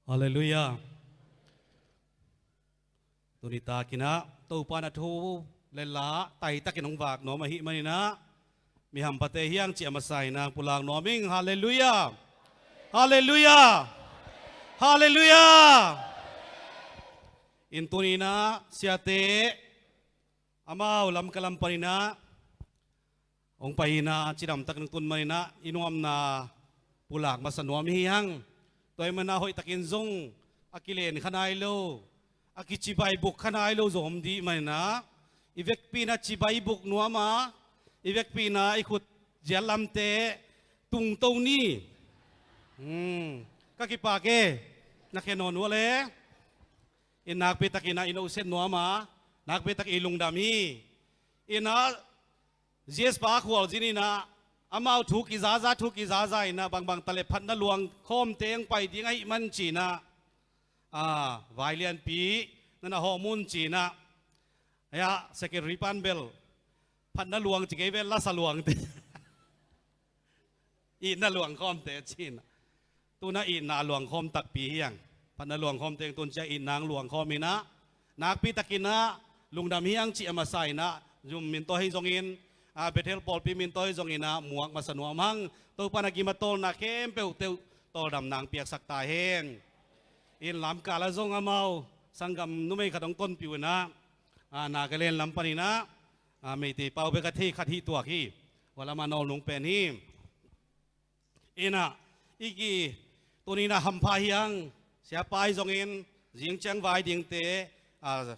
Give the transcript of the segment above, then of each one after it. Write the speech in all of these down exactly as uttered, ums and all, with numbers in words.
Halleluiah. Tuni takinah Topa na thu le la taitakin hong vak nuam ahih maninah mi hampate hiang cih a masa inah pulak nuam ing. Halleluiah. Halleluiah. Halleluiah. In tuninah siate amau Lamka lam paninah hong pai inah cidamtak nung tun maninah i nuamna pulak masa nuam hi hang. Tua i manah hoihtakin zong a kilen kha nai lo, a kicibai buk kha nai lo zong om dih maninah i vekpi inah cibai buk nuam a, i vekpi inah i khut zial lamte tungto ni. Hmm. Ka kipak e. Na khe nawn uh a le. In nakpitakinah i nohset nuam a, nakpitakin i lungdam hi. Inah Zias pa khualzin inah amau thu kizaza thu kizaza inah bangbang taleh phatna luang khawmte hong pai ding ahih man cinah, a, vai lianpi na na hawm un cinah. Aya secretary pan bel phatna luang ci kei bel lasa luangte itna luangkhawmte cinah. Tunah itna luangkhawm takpi hiang. Phatna luangkhawmte tun ciah itna luangkhawm inah nakpitakinah lungdam hiang cih a masa inah zum min tawh hi zongin, a, Bethel pawlpi min tawh hi zonginah muak masa nuam hang. Topa na gim a tawlna khempeuh teuh tawldam nang piaksak ta hen. In Lamka la zong amau sanggam numei khat hong tonpih uh inah, a, Nagaland lam paninah, a, Meitei pau bek a thei khat hi tuak hi. Hua lamah nawl nung pen hi. Inah i ki tuninah hampha hiang. Siapa hi zongin zingciang vai dingte, a,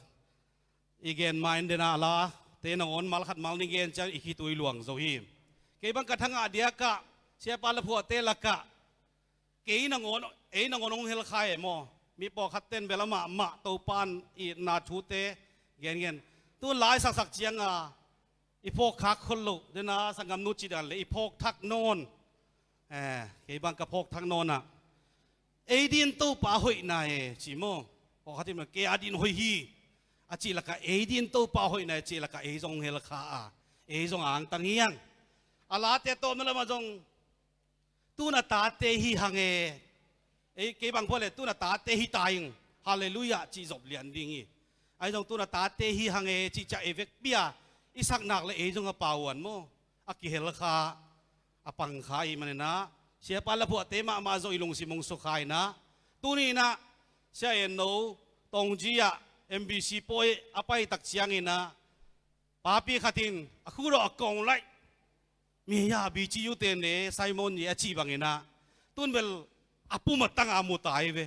i gen ma in denah la te nangawn mal khat mal ni gen ciang i khitui luang zo hi. Kei bang ka thangah diakah siapa laphuahte lakah kei nangawn, ei nangawn hong helkha e maw? Mi pawlkhat ten bel amah mah Topan itna thute gengen. Tun lai saksak cianga i phawkkhak khol loh dena sanggamnu cidan le i phawkthak nawn. Eh, kei bang ka phawkthak nawnah ei din Topa hoihna e ci maw? Pawlkhat in kei a din hoih hi a cih lakah ei din Topa hoihna e cih lakah ei zong hong helkha a, ei zong a angtang hiang. A late tawpna lamah zong tun a tate hi hang e. Ei, kei bang phuah le tun a tate hi ta ing. Halleluiah cih zop lian ding hi. Ahi zong tun a tate hi hang e cih ciah ei vekpi a i saknak le ei zong a pauan maw? A kihelkha, a pangkha i maninah siapa laphuahte mahmah zong i lungsim hong sukha inah. Tuninah sia en no tongji ah M B C pawi a paitak cianginah papi khatin a khut a kong laih mi ya B G U te ne Simon ye a cih banginah tun bel a pum a tanga mu ta hi ve.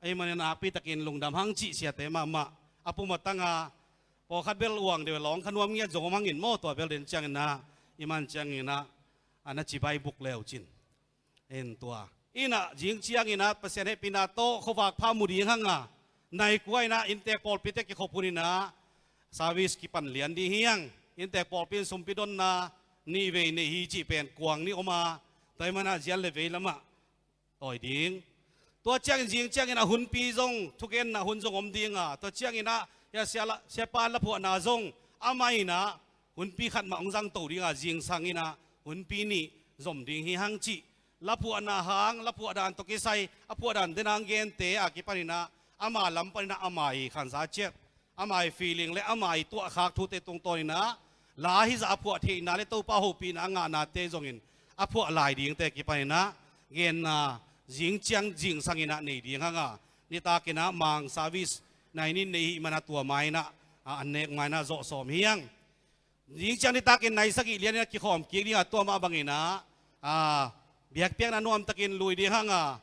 Ahi manin nakpitakin lungdam hang cih siate mahmah a pum a tanga pawlkhat bel uang deuh lawng kha nuam ngiat zong om hangin maw tua bel den cianginah i man cianginah a na cibai buk leu cin. En tua inah zing cianginah Pasian hehpihna tawh khuavak pha mu ding hanga nai kua inah inntek pawlpite kikhop huninah service kipan lian ding hiang. Inntek pawlpi in sumpi donna nih vei nei hi cih pen kuang nih om a, tua i manah zial le vei lamah tawi ding. Tua ciangin zing cianginah hunpi zong thugenna hun zong om dinga, tua cianginah ya sia la, siapa laphuahna zong amah inah hunpi khat mah hong zangto dinga zingsang inah hunpi nih zom ding hi hang cih. Laphuahna hang, laphuah dan tawh kisai a phuah dan dena hong gente a kipaninah ama lam paninah ama i khansa ciat, ama i feeling le ama i tuahkhak thute tungtawninah la hizah a phuah theihna le Topa hopihna a ngahnate zongin a phuah lai dingte kipaninah genna zing ciang zingsanginah nei ding hanga nitakinah mang service nainin nei hih mana tua mainah a an nek mainah zawhsawm hiang. Zing ciang nitakin nai sagih lianin a kikhawm kik dinga tua mah banginah a biakpiakna nuamtakin lui ding hanga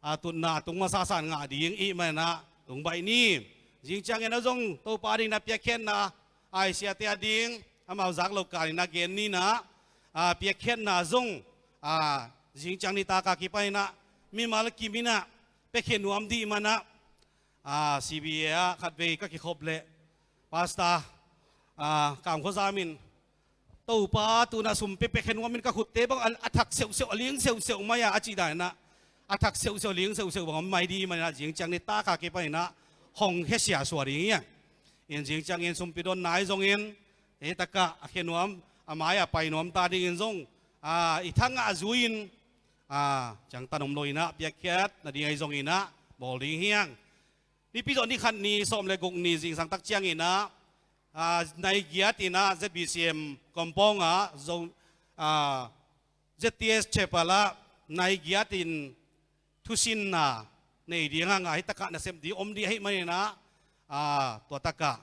a tutna tung masa san ngah ding ih manah tung baih ni. Zing ciangin a zong Topa dingna piakkhiatna aisiate a ding amau zak lo kalin a gen ninah a piakkhiatna zong a zing ciang nitaka kipaninah mimal kiminah piakkhiat nuam dih manah a, C B A ah khatvei ka kikhop leh Pastor a, Kam Khua Zam in Topa tunah sum pia piakkhiat nuamin ka khutte bang a, a thak seuhseuh a ling seuhseuh mai a a cih daninah a thak seuhseuh a ling seuhseuh bang om mai dih maninah zing ciang nitaka kipaninah hong khia siasua ding hi a. In zing ciangin sumpi donna ahi zongin hitakah a khia nuam a mai a pai nuam ta dingin zong a, i thangah a zui-in a, ciangtan om lo inah piakkhiat nading ahi zonginah bawl ding hi hang. Nipi zawh ni khat ni sawm le guk ni zingsang tak ciangin ah, ah, nai giat in ah Z B C M kompawng ah Zo, ah, Z T S Chapel ah nai giat in thusinna nei ding hang a, hih takah nasep ding om ding ahih manin ah, ah, tua takah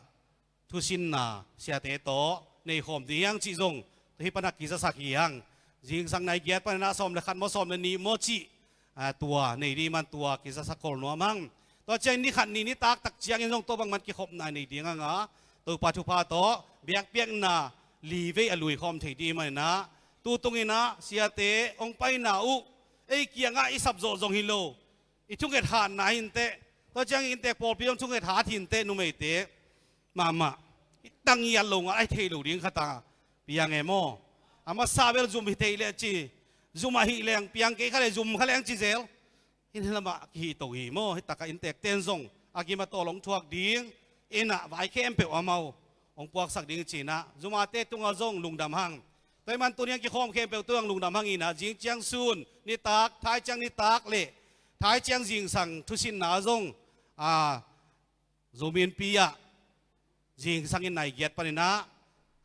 thusinna siate tawh nei khawm ding hi hang cih zong tua hih panah kizasak hi hang. Zingsang nai giat panin ah sawm le khat maw, sawm le nih maw cih, ah, tua nei ding man tua kizasak khol nuam hang. Tua ciang ni khat ni nitak tak ciangin zong tua bang man kikhopna nei ding hang a, Topa thupha tawh biakpiakna li vei a lui khawm thei ding manin ah, tu tungin ah siate hong paina uh ei kiangah i sap zawh zong hi lo, i thunget hatna hi inteh, tua ciang i inntek pawlpi zong thunget hat hi inteh, numeite mahmah i tang i at lo ngal a hi thei lo ding khat a piang e maw. A masa bel zum hi thei leh ci, zum ahih leng piang kei kha leh zum kha leng ci zel. Hih lamah kihih to hi maw. Hih takah inntek ten zong a gim a tawl hong thuak ding, inn ah vai khempeuh amau hong puaksak ding ci-in ah, zumate tungah zong lungdam hang. Tua ahih man tuni a kikhawm khempeuh tungah lungdam hang in ah, zing ciang sun nitak, thai ciang nitak le thai ciang zingsang thusinna zong, a, Zomi Innpi ah zingsang in nai giat panin ah,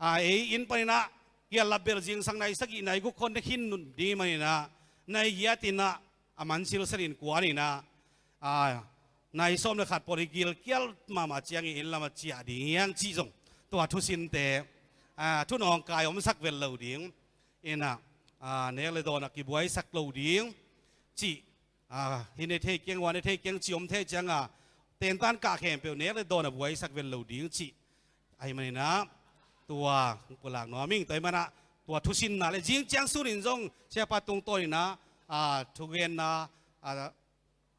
a, ei inn panin ah kial lap bel zingsang nai sagih nai guk khawng na khin nun ding manin ah, nai giat in ah a man silsel in kuan in ah, a, nai sawm le khat pawl hi gilkial mahmah ciangin inn lamah ciah ding hi hang cih zong tua thusinte, a, thu nawngkai omsak vel lo ding in ah, a, nek le dawn a kibuaisak lo ding cih, a, hi ne thei keng, ua ne thei keng cih om thei ciang a, tentan kah khempeuh nek le dawn a buaisak vel lo ding cih ahih manin ah tua pulak nuam ing. Tua ahih manin ah tua thusinna le zing ciang sun in zong siapa tungtawn in ah, a, thugenna, a,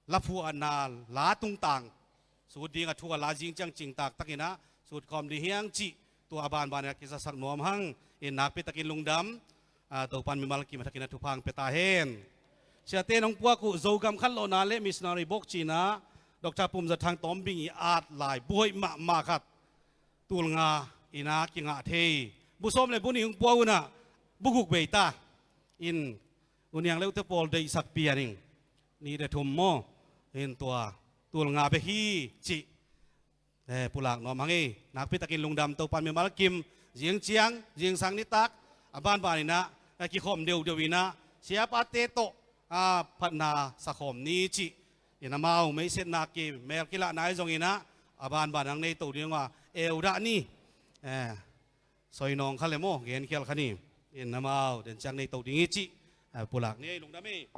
laphuahna la tungtang sut ding a thu a la zing ciang cingtak takin ah sut khawm ding hi hang cih tua a banban in ah kizasak nuam hang. In nakpi takin lungdam, a, Topan mimal kim a thakin a thupha hong pia ta hen. Siate in hong puak uh Zogam khanlawhna le missionary bawk ci-in ah Doctor Pum Za Thang Tawmbing i at lai bu hoih mahmah khat tul nga in ah kingah thei. Bu sawm le bu nih hong puak un ah bu guk bei ta. In, U Niang le U Te pawl deihsak pian ing. Nih le thum maw. In tua tul nga bek hi cih, eh, pulak nuam hang ei. Nakpi takin lungdam, Topan mimal kim, zing ciang zingsang nitak a banban in ah, eh, kikhawm deuhdeuh in ah siapate tawh, a, phatna sakhawm ni cih in amau meisiatna kimel kilahna ahi zongin ah a banban hong nei to ding uh a, eu dah ni. Eh, soi nawng kha le maw, gen khial kha ni. In amau den ciang nei to ding hi cih, eh, pulak ni ei, lungdam ei.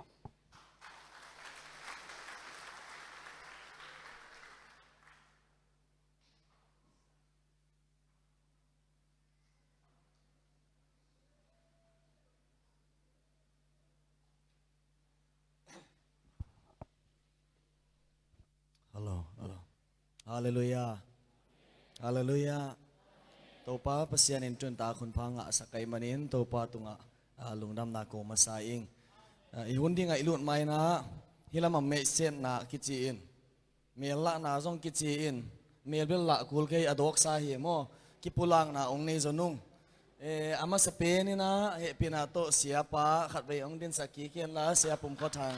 Hello, hello. Halleluiah. Halleluiah. Topa Pasian in tun ta khun pha ngahsak ahih manin Topa tungah, ah, lungdamna ko masa ing. Ah, i hun dingah i lut ma-in ah hih lamah meisiatna kici in, mel lahna zong kici in, mel bel lah kul kei, a dawksa hi maw, kipulakna hong nei zaw nung. Eh, a masa pen in ah hehpihna tawh siapa khatvei hong dinsak kik hen la, Sia Pum Khua Thang.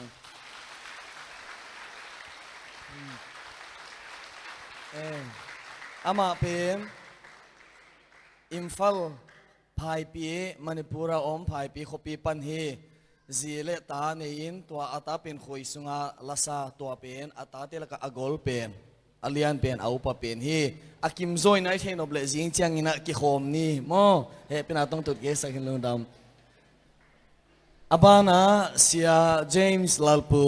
Eh, amah pen Imphal, Phaipi, Manipur a om Phaipi khuapi pan hi. Zi le ta nei in, tua a ta pen khoi sunga lasa, tua pen a tate lakah a gol pen, a lian pen, a upa pen hi. A kim zaw in ah i theih nop leh zing ciangin ah kikhawm ni maw. Hehpihna tawh hong tut kei sak in, lungdam. A banah Sia James Lalpu,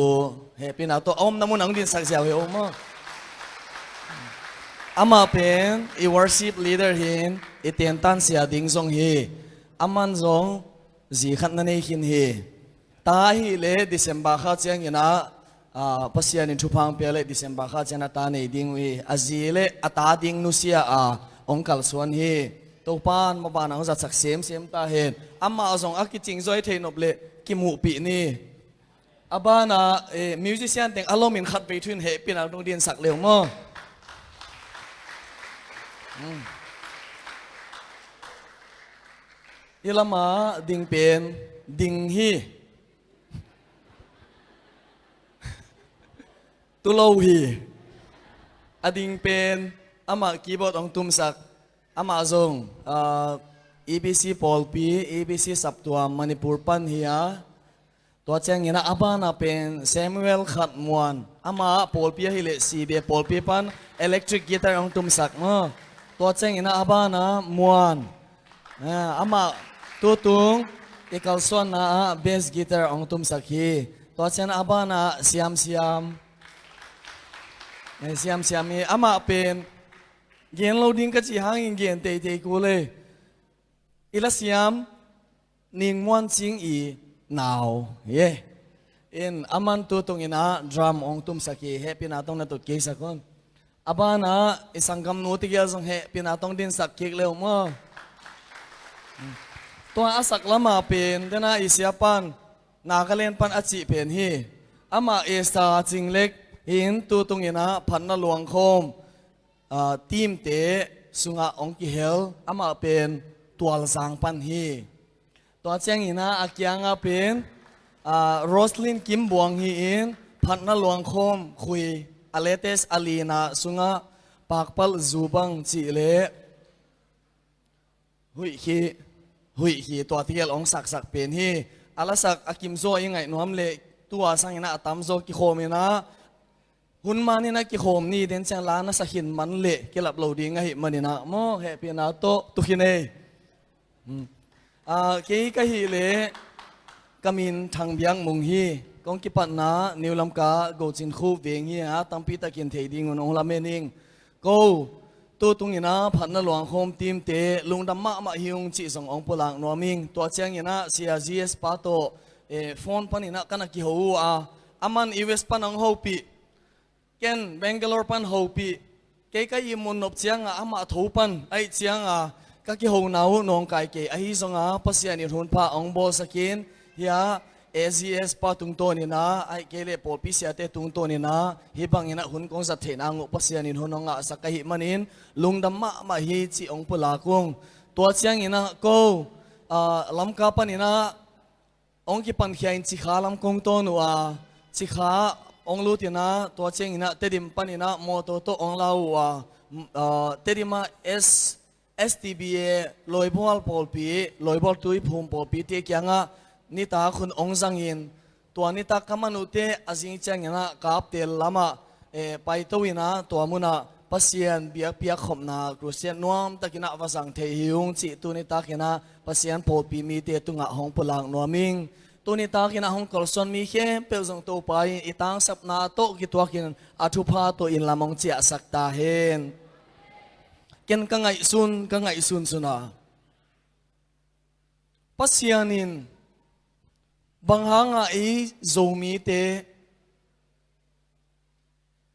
hehpihna tawh a omna mun ah hong dinsak ziau hi, om maw. Amah pen i worship leader hi in, i tentan sia ding zong hi. Aman zong zi khat na nei khin hi. Ta ahih leh December kha ciangin ah, ah, Pasian in thupha hong pia leh December kha ciangin a ta nei ding uh hi. A zi le a ta ding nusia a hong kalsuan hi. Topa'n maban ah hong zatsak semsem ta hen. Amah zong a kicing zaw i theih nop leh kimuhpih ni. A banah, eh, musician teng a lawm in khatvei thu in hehpihna tawh hong dinsak le uh maw. Hmm. Hih lamah ding pen ding hi. Tulo hi. A ding pen amah keyboard hong tumsak. Amah zong, ah, E B C pawlpi, E B C saptuam Manipur pan hi a. Tua ciangin ah a banah pen Samuel Khat Muan. Amah pawlpi ahih leh C B A pawlpi pan electric guitar hong tumsak maw. Tua ciangin ah a banah Muan. Ah, amah tutung i kalsuanna ah bass guitar hong tumsak hi. Tua ciangin ah a banah Siam Siam. Eh, Siam Siam hi. Amah pen gen lo ding ka cih hangin gen teitei kul e. I la siam Ning Muan Cing i nau hi e. In aman tutung in ah drum hong tumsak hi. Hehpihna tawh na tut kei sak un. A banah i sanggamnu tegel zong hehpihna tawh hong dinsak kik le uh maw. Tua a sak lamah pen dena i sia pan Nagaland pan a cih pen hi. Amah Esa Cing Lek hi in tutung in ah phatna luangkhawm, ah, team-te sungah hong kihel, amah pen Tualzang pan hi. Tua ciangin ah a kiangah pen, ah, Roslyn Kim Buang hi in phatna luangkhawm khui, a latest a lina sungah Pakpal Zubang cih leh Huih Khi, Huih Khi tua tegel hong saksak pen hi. A lasak a kim zaw i ngaih nuam leh tua sangin ah a tam zaw kikhawm in ah hun manin ah kikhawm ni den ciang la na sa khin man leh kilap lo ding ahih manin ah maw, hehpihna tawh tu khin ei. Hmm. Ah, kei ka hih leh ka min Thang Biak Mung hi. Kong kipatna New Lamka Go Cin Khup veng hi a, tampi takin thei ding un hong lamen ing. Ko, tutung in ah phatna luangkhawm team-te lungdam mahmah hi ung cih zong hong pulak nuam ing. Tua ciangin ah Sia G S pa tawh, eh, phone panin ah ka na kiho uh a, aman U S pan hong hopih. Ken Bangalore pan hopih. Kei ka ihmu nop ciangah amah tho pan ahih ciangah ka kihona uh nawngkai kei. Ahi zongah Pasian in hun pha hong bawlsak in, hia A G S pa tungtawn in ah, ahih kei leh pawlpi siate tungtawn in ah, hih bangin ah hun kong zat theihna uh Pasian in hun hong ngahsak ahih manin lungdam mahmah hi cih hong pulak ung. Tua ciangin ah ko, ah, Lamka panin ah hong kipankhia in Cikha lam kong tawn uh a, Cikha hong lut in ah, tua ciangin ah Tedim panin ah mawtaw tawh hong la uh a, ah, Tedim ah S, S T B A Lawibual pawlpi, Lawibual Tuiphum pawlpite kiangah nitak hun hong zangin, tua nitak ka man uh teh a zing ciangin ah Kaptel lamah, eh, paito in ah tua munah Pasian biakpiak khopna crusade nuamtakin ah va zang thei hi ung cih tuni takin ah Pasian pawlpi mite tungah hong pulak nuam ing. Tuni takin ah hong kalsuan mi khempeuh zong Topa in i tangsapna tawh kituakin a thupha tawh inn lam hong ciahsak ta hen. Ken ka ngaihsun, ka ngaihsun sun a, Pasian in bang hanga ei Zomite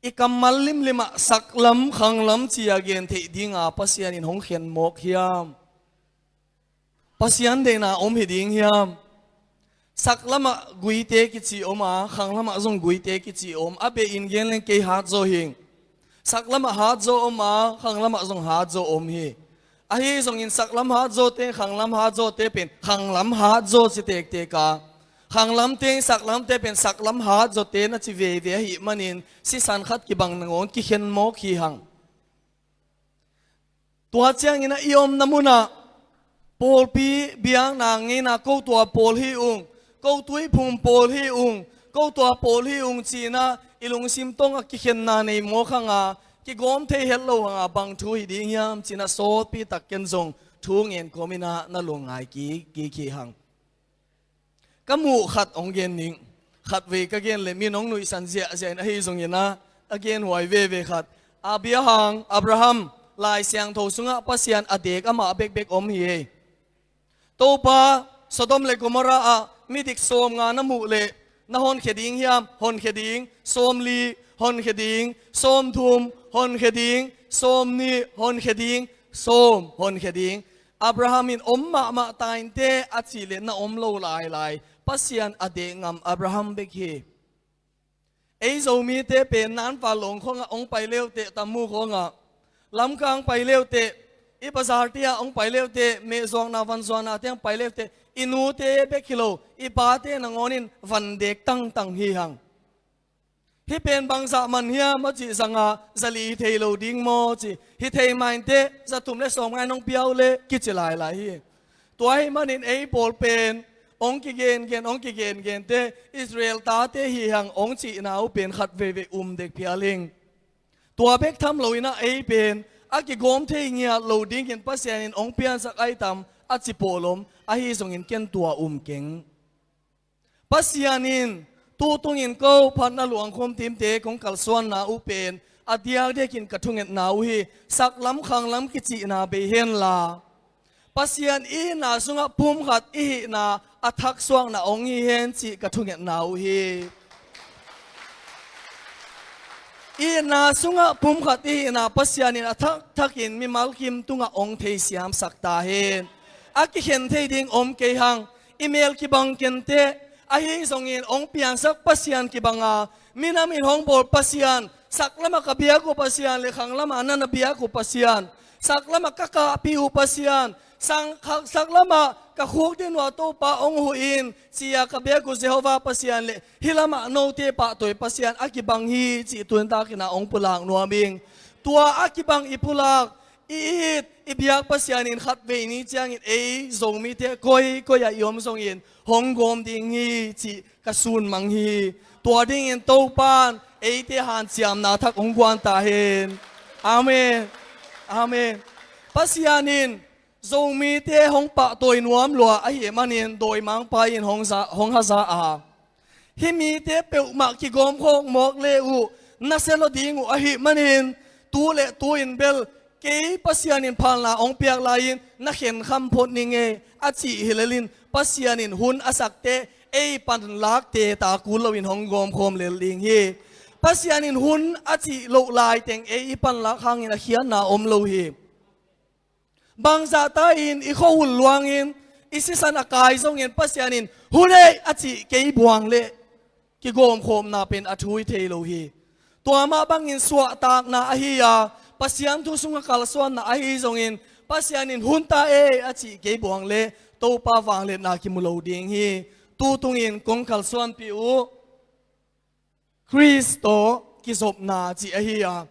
i kammal limlimah saklam khanglam ci-a gen theih dinga Pasian in hong khen mawk hiam? Pasian deihna om hi ding hiam? Saklamah guite kici om a, khanglamah zong guite kici om. A behin gen leng kei hat zaw hing. Saklamah hat zaw om a, khanglamah zong hat zaw om hi. Ahi zongin saklam hat zawte, khanglam hat zawte pen khanglam hat zaw ci tektek a, khanglamte in saklamte pen saklam hat zawte na ci veve ahih manin sisan khat kibang nangawn kikhen mawk hi hang. Tua ciangin ah i omna munah pawlpi biakna ngeina ko tua pawl hi ung, ko Tuiphum pawl hi ung, ko tua pawl hi ung ci-in ah i lungsim tawngah kikhenna nei mawk hanga, kigawm thei het lo hanga bang thu hi ding hiam ci-in ah sawtpi tak ken zong thu ngen kawmin ah na lungngai kik kik hi hang. Ka muh khat hong gen ning. Khatvei ka gen leh min hong nuihsan ziahziah in ahi zongin ah a gen huai veve khat. Abiahang, Abraham, Lai Siangtho sungah Pasian a dek amah bekbek om hi ei. Topa, Sodom le Gomorrah ah midik sawmnga na muh leh na honkhia ding hiam? Honkhia ding. Sawmli, honkhia ding. Sawmthum, honkhia ding. Sawmnih, honkhia ding. Sawm, honkhia ding. Abraham in om mahmah ta inteh a cih leh na om lo lailai. Pasian a dek ngam Abraham bek hi. Ei Zomite pen nanval lawng khawngah hong pai leuteh, tammu khawngah, Lamka hong pai leuteh, i bazar tiah hong pai leuteh, mehzuakna vanzuakna tiang pai leuteh, i nute bek hi lo, i pate nangawn in van dek tangtang hi hang. Hih pen bangzah man hiam a cih zangah za li hi thei lo ding maw ci. Hi thei mah inteh, za thum le sawm ngai nong pia uh leh kici lailai hi. Tua ahih manin ei pawl pen hong kigengen, hong kigengen teh Israel tate hi hang hong cihna uh pen khat veivei um dek phial ing. Tua bek tham loin ah ei pen a kigawm thei ngiat lo dingin Pasian in hong piansak ahi tam a ci pawl om, ahi zongin ken tua um keng. Pasian in tu tungin ko phatna luangkhawm timte kong kalsuanna uh pen a diakdiakin ka thungetna uh hi. Saklam khanglam kicihna bei henla, Pasian i itna sungah pumkhat i hihna a thaksuakna hong hi hen cih ka thungetna uh hi. I itna sungah pumkhat i hihna Pasian in a thaktakin mimal kim tungah hong theisiamsak ta hen. A kikhen thei ding om kei hang. I mel kibang kenteh, ahi zongin hong piangsak Pasian kibanga, minam in hong bawl Pasian, saklamah ka biak uh Pasian le khanglamah na na biak uh Pasian, saklamah ka kahpih uh Pasian, sang, kha-, saklamah ka khukdin uh a Topa hong huh in, ci-a ka biak uh Jehovah Pasian le hih lamah note pahtawi Pasian a kibang hi cih tuntakin ah hong pulak nuam ing. Tua a kibang i pulak, i it, i biak Pasian in khatvei ni ciangin ei Zomite koi koi ah i om zongin hong gawm ding hi cih ka sunmang hi. Tua dingin Topan eite hanciamna thak hong guan ta hen. Amen. Amen. Pasian in Zomite hong pahtawi nuam lua ahih manin dawimangpa in hong za, hong haza a, hih mite peuhmah kigawmkhawk mawk le uh nasia lo ding uh ahih manin, tu le tu-in bel kei Pasian in phalna hong piak lai-in na khenkham phot ning ei a cih hi lel in, Pasian in hun a sakte ei panlakte ta kul loin hong gawmkhawm lel ding hi. Pasian in hun a cih loh laiteng ei i panlak hangin a khiatna om lo hi. Bangzahta in i khuahun luangin i sisan a kai zongin Pasian in hun ei a cih kei buang leh kigawmkhawmna pen a thui thei lo hi. Tua mah bangin suahtakna ahi a, Pasian thu sungah kalsuanna ahi zongin Pasian in hun ta ei a cih kei buang leh Topa vangliatna kimu lo ding hi. Tu tungin kong kalsuanpih uh Khrist tawh kizopna cih ahi a,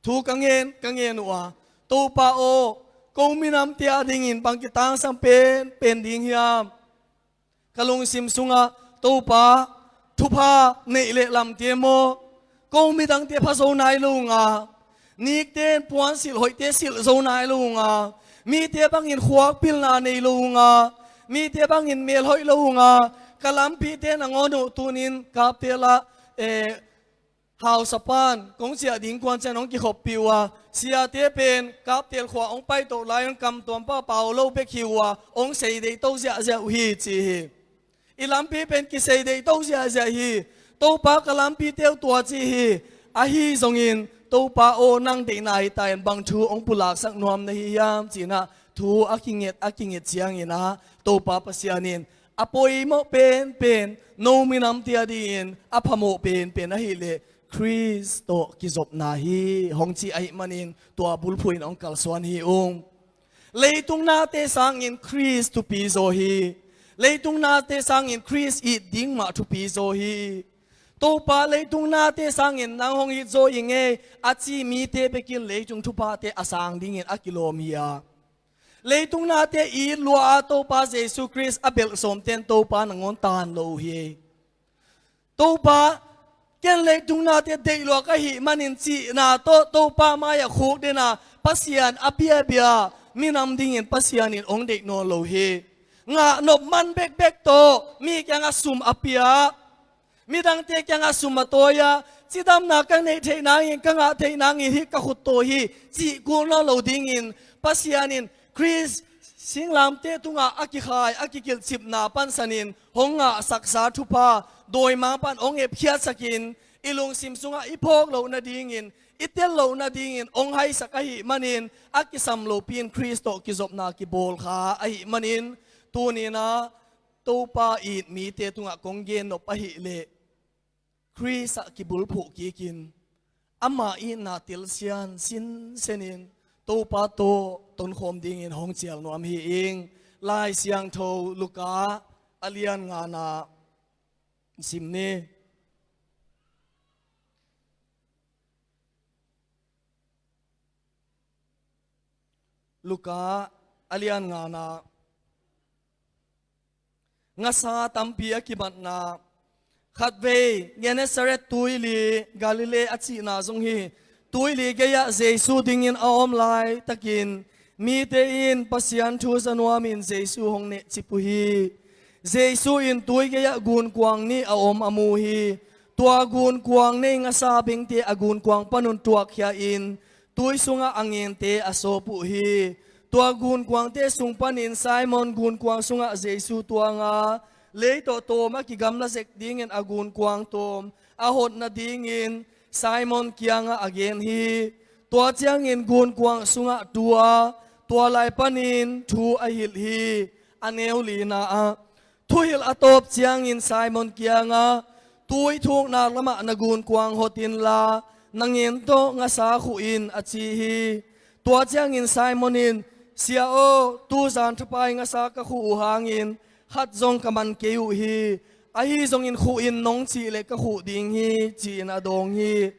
thu ka ngen, ka ngen uh a, Topa aw, ko minamte a dingin bang kitangsam penpen ding hiam? Ka lungsim sungah, Topa, thupha neih leh lamte maw, ko midangte pha zo nai lo unga, nikte in puan silh hoihte silh zo nai lo unga, mite bangin khuak pilna nei lo unga, mite bangin mel hoih lo unga, ka lampite nangawn uh tunin Kaptel ah, eh, hausapan kong ciah ding kuan ciang hong kikhoppih uh a, siate pen Kaptel khua hong paito lai-un kamtuam pahpah lo bek hi uh a, hong seideih to ziahziah uh hi ci hi. I lampi pen kiseideih to ziahziah hi. Topa ka lampite uh tua ci hi. Ahi zongin Topa aw, nang deihna hi ta in bang thu hong pulaksak nuam na hi hiam ci-in ah thu a kinget, a kinget ciangin ah Topa Pasian in a poimawh penpen, no minamte a dingin a phamawh penpen ahih leh Khrist tawh kizopna hi hong cih ahih manin tua bulphuh in hong kalsuan hi ung. Leitung nate sangin Khrist thupi zaw hi. Leitung nate sangin Khrist it ding mah thupi zaw hi. Topa, leitung nate sangin nang hong it zaw ing ei a ci mite bekin leitung thuphate a sang dingin a kilawm hi a, leitung nate it lua a Topa Jesu Khrist a belh sawmten Topa nangawn taan lo uh hi. Topa, ken leitung nate deih lua ka hih manin cihna tawh Topa mai-ah khukdin a, Pasian a piabia minam dingin Pasian in hong deih nawn lo hi. Ngahnop man bekbek tawh mi kiangah sum a pia, midangte kiangah sum a tawi a, cidamna ka neih theih nangin, ka ngah theih nangin hih ka khut tawi hi cih kul nawn lo dingin Pasian in Khrist singlamteh tungah a kikhai, a kikilhcipna pansanin hong ngahsaksa thupha dawimangpa'n hong epkhiatsakin, i lungsim sungah i phawk loh nadingin, i tel loh nadingin hong haisak ahih manin, a kisam lopi-in Khrist tawh kizopna kibawl kha ahih manin, tuni-in ah Topa it mite tungah kong gennop ahih leh, Khrist ah kibulphuh kikin, ama itna telsiam sinsenin Topa tawh tonkhawm dingin hong cial nuam hi ing. Lai Siangtho Luka a lian ngana sim ni. Luka a lian ngana. Ngasa tampi a kibatna. Khatvei Gennesaret tuili, Galilee a cihna zong hi. Tuili gei-ah Jesu dingin a om laitakin mite in Pasian thu za nuamin Jesu hong nehcip uh hi. Jesu in tui gei-ah gunkuang nih a om a mu hi. Tua gunkuang nei ngasa bengte a gunkuang panun tuakkhia-in tui sungah a ngente a sawp uh hi. Tua gunkuangte sung panin Simon gunkuang sungah Jesu tuanga, lei tawh tawm a kigamla zek dingin a gunkuang tawm a hot nadingin Simon kiangah a gen hi. Tua ciangin gunkuang sungah tu a, tua lai panin thu a hilh hi. A neu lina ah, thuhilh a tawp ciangin Simon kiangah, tui thukna lamah na gunkuang hot inla, na ngen tawh ngasa khuh in, a ci hi. Tua ciangin Simon in, Sia aw, tu zan thapai ngasa ka khuh uh hangin khat zong ka man kei uh hi. Ahi zongin khuh in nong cih leh ka khuh ding hi, ci-in a dawng hi.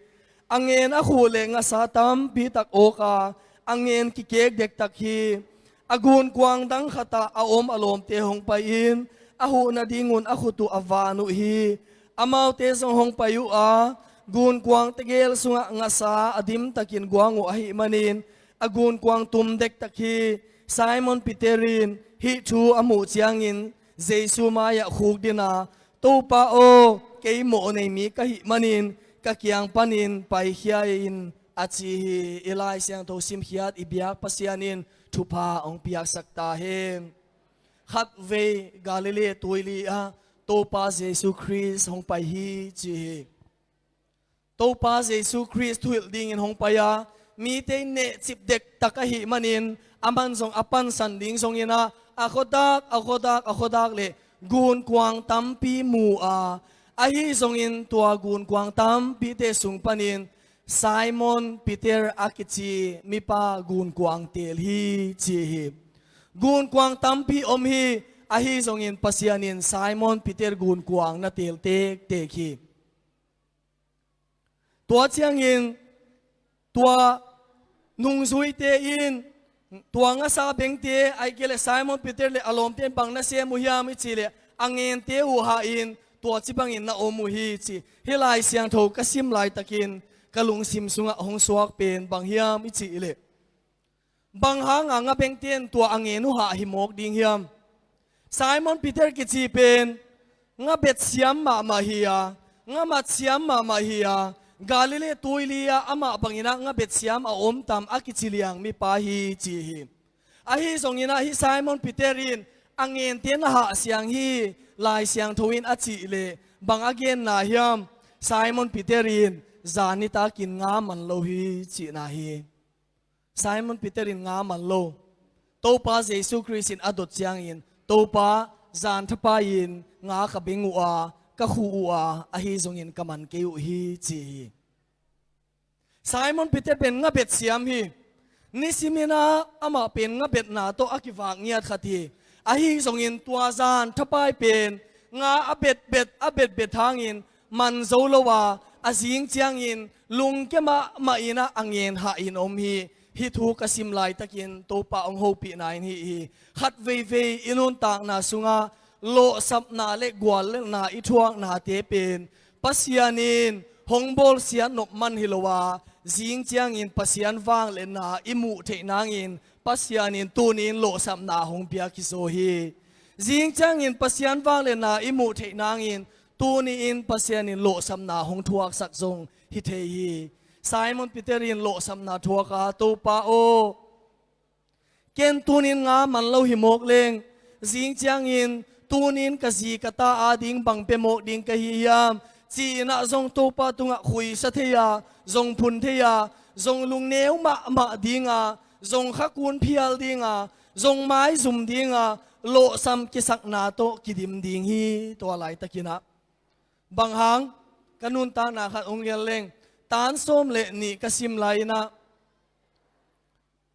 A ngen a khuh leh ngasa tampi tak awk a, a ngen kikek dektak hi. A gunkuang dang khatah a om a lawmte hong pai-in a huh nadingun a khut uh a van uh hi. Amaute zong hong pai uh a, gunkuang tegel sungah ngasa a dimtakin guang uh ahih manin a gunkuang tum dektak hi. Simon Peter in hih thu a muh ciangin Jesu mai-ah khukdin a, Topa aw, kei mawhnei mi ka hih manin ka kiang panin paikhia in, a ci hi. I Lai Siangtho simkhiat i biak Pasian in thupha hong piaksak ta hen. Khatvei Galilee tuili ah Topa Jesu Khrist hong pai hi, ci hi. Topa Jesu Khrist thuhilh dingin hong pai a, mite in nehcip dektak ahih manin aman zong a pansan ding zongin ah, a khuadak, a khuadak, a khuadak leh gunkuang tampi mu a, ahi zongin tua gunkuang tampite sung panin Simon Peter a kici mipa gunkuang tel hi, ci hi. Gunkuang tampi om hi, ahi zongin Pasian in Simon Peter gunkuang na tel tektek hi. Tua ciangin tua nungzuite in tua ngasa bengte, ahih kei leh Simon Peter leh a lawmte in bang na sem uh hiam i cih leh, a ngente uh hah in tua ci bangin na om uh hi, ci. Hih Lai Siangtho ka sim laitakin ka lungsim sungah hong suak pen bang hiam i cih leh, bang hanga nga bengte in tua a ngen uh hah hi mawk ding hiam? Simon Peter kici pen nga bet siam mahmah hi a, nga mat siam mahmah hi a, Galilee tuili ah amah bangin ah nga bet siam a om tam a kici liang mipa hi, ci hi. Ahi zongin ah hih Simon Peter in a ngente na hah siang hi, Lai Siangtho in a cih leh bang a genna hiam? Simon Peter in zan nitakin nga man lo hi, cihna hi. Simon Peter in nga man lo. Topa Jesu Khrist in a dot ciangin, Topa, zan thapai-in nga ka beng uh a, ka khuh uh a, ahi zongin ka man kei uh hi, ci hi. Simon Peter pen nga bet siam hi. Nisimin ah amah pen nga betna tawh a kivak ngiat khat hi. Ahi zongin tua zan thapai pen nga a betbet, a betbet hangin man zo lo a, a zing ciangin lungkia mahmah in ah a ngen hah in om hi. Hih thu ka sim laitakin Topa hong hopihna in hih hi. Khat veivei i nuntakna sungah lawhsapna le guallelhna i thuaknate pen Pasian in hong bawlsiat nop man hi lo a, zing ciangin Pasian vangliatna i muh theih nangin Pasian in tuni-in lawhsapna hong piak hi zaw hi. Zing ciangin Pasian vangliatna i muh theih nangin tuni-in Pasian in lawhsapna hong thuaksak zong hi thei hi. Simon Peter in lawhsapna thuak a, Topa aw, ken tuni-in nga man lo hi mawk leng, zing ciangin tuni-in ka zi ka ta ading bang pia mawk ding ka hi hiam, ci-in ah zong Topa tungah khuisa thei a, zong phun thei a, zong lungneu mahmah ding a, zong khakun phial ding a, zong maizum ding a, lawhsam kisakna tawh kidim ding hi. Tua laitakin ah bang hang, ka nuntakna khat hong lian leng, tan sawm le nih ka sim lai-in ah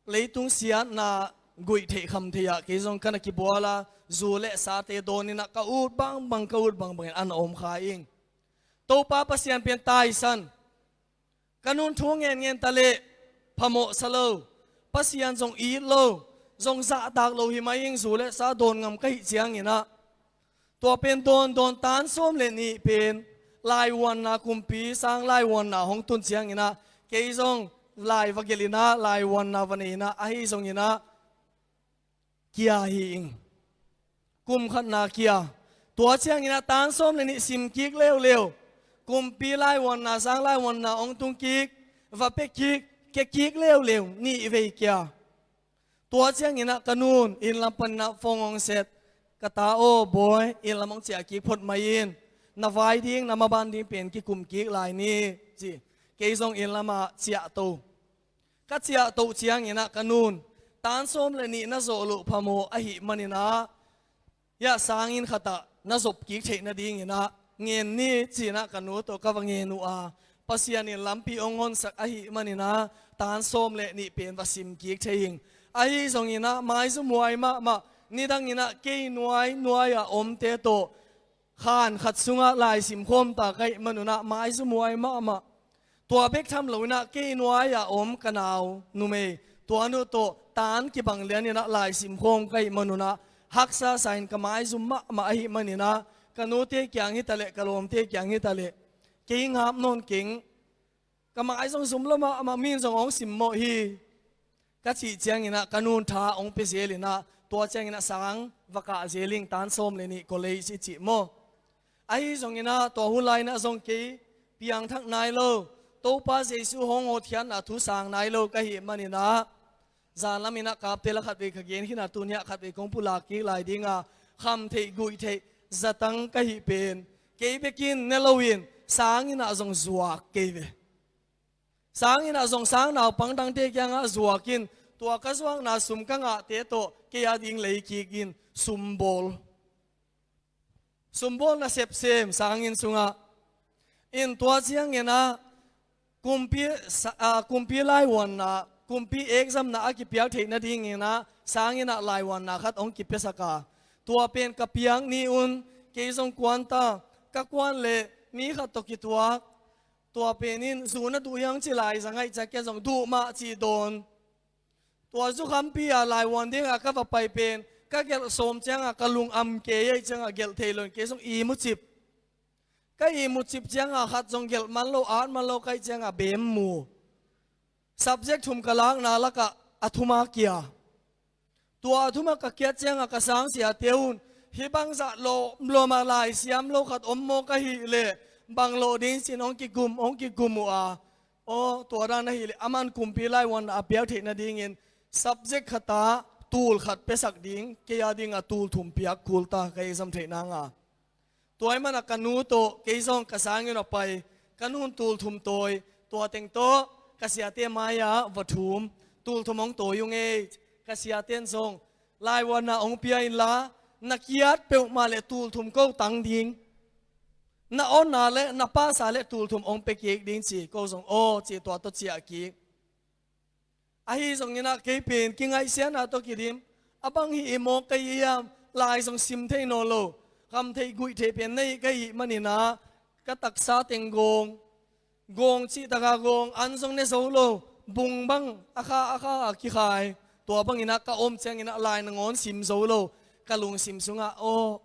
leitung siatna guih theih kham theih ah kei zong ka na kibual a, zu le sate dawn in ah ka ut bangbang, ka ut bangbangin a na om kha ing. Topa Pasian pen taisan. Ka nun thu ngen ngen ta leh phamawh sa lo. Pasian zong it lo, zong zahtak lo hi mai ing, zu le sa dawn ngam ka hih cianginah, tua pen dawndawn tan sawm le nih pen laivuanna, kumpi sang laivuanna hong tun cianginah, kei zong lai va gelhinah, laivuanna va neinah, ahi zonginah kia hi ing. Kum khatna kia. Tua cianginah tan sawm le nih sim kik leuleu, kumpi laivuanna, sang laivuanna hong tung kik, va pia kik, kia kik leuleu, nih vei kia. Tua cianginah ka nun inn lam paninah phone hong set. Ka ta aw, bawi, inn lam hong ciah kik phot mai in, na vai ding, na maban ding pen kikum kik lai ni, ci. Kei zong inn lamah ciah to. Ka ciah toh cianginah ka nun, tan sawm le nih na zawh loh phamawh ahih maninah, hiah sanginn khatah na zop kik theih nadinginah ngen ni, cinah ka nu tawh ka va ngen uh a, Pasian in lampi hong honsak ahih maninah tan sawm le nih pen va sim kik thei ing. Ahi zonginah maizumhuai mahmah, nidanginah kei nuai nuai-ah omte tawh khan khat sungah laisim khawm ta ka hih manunah maizumhuai mahmah. Tua bek tham loinah kei nuai-ah om ka nau numei, tua nu tawh tan kibang lianinah laisim khawm ka hih manunah haksa sa-in ka maizum mahmah ahih maninah, ka nute kiang hitaleh, ka lawmte kiang hitaleh, kei ngap nawn keng. Ka maizum zum lo mahmah, mi in zong hong simmawh hi. Ka cih cianginah ka nun tha hong pia zelinah, tua cianginah sang va kah zel ing, tan sawm le nih college i cih maw. Ahi zonginah tua hun lai-inah zong kei piangthak nai lo, Topa Jesu hong hotkhiatna thu sang nai lo ka hih maninah, zanlaminah kapte la khatvei ka gen khinah tuniah khatvei kong pulak kik lai dinga, kham theih guih theih zatang ka hih pen, kei bekin ne loin sanginnah zong zuak kei ve. Sanginnah zong sang naupang dangte kiangah zuakin, tua ka zuakna sum ka ngahte tawh kei a ding lei kikin sumbawl. Sumbawl na sepsem sanginn sungah. In tua cianginah kumpi sa-, a, kumpi laivuanna, kumpi examna a kipiak theih nadinginah sanginnah laivuanna khat hong kipiasak a, tua pen ka piak ni-un kei zong kuan ta. Ka kuan leh mi khat tawh kituak, tua pen in zu na duh hiam ci lai, za ngaih ciang ken zong duh mah ci dawn. Tua zukhampi-a laivuan dinga ka va pai pen, ka gelh sawm cianga ka lung am kei ei cianga gelh thei loin kei zong ihmu cip. Ka ihmu cip cianga khat zong gelh man lo, at man lo ka hih cianga bem mu. Subject thum ka lakna lakah a thuma kia. Tua a thuma ka kiat cianga ka sangsiate un, hih bangzah lawmlawma laisiam lo khat om maw ka hih leh, bang lawh ding cin hong kigum, hong kigum uh a. Aw, tua dan ahih leh aman kumpi laivuanna a piak theih nadingin subject khatah tul khat piasak ding, kei a dinga tul thum piak kul ta, ka exam theih nanga. Tua ahih manah ka nu tawh kei zong ka sanginn a pai, ka nun tul thum tawi, tua teng tawh ka siate mai-ah va thum, tul thum hong tawi ung ei. Ka siate in zong, laivuanna hong pia inla, na kiat peuhmah leh tul thum ko tang ding. Na on a leh, na pass a leh tul thum hong pia kik ding ci, ko zong aw ci, tua tawh ciah kik. Ahi zonginah kei pen kingaihsiatna tawh kidim, a bang hih i mawk ka hih hiam, lai zong sim thei nawn lo, kham theih guih theih pen na hih ka hih maninah, ka taksa teng gawng, gawng cih taka gawng, an zong ne zo lo, bung bang a kha a kha a kikhai. Tua banginah ka om cianginah lai nangawn sim zo lo, ka lungsim sungah aw,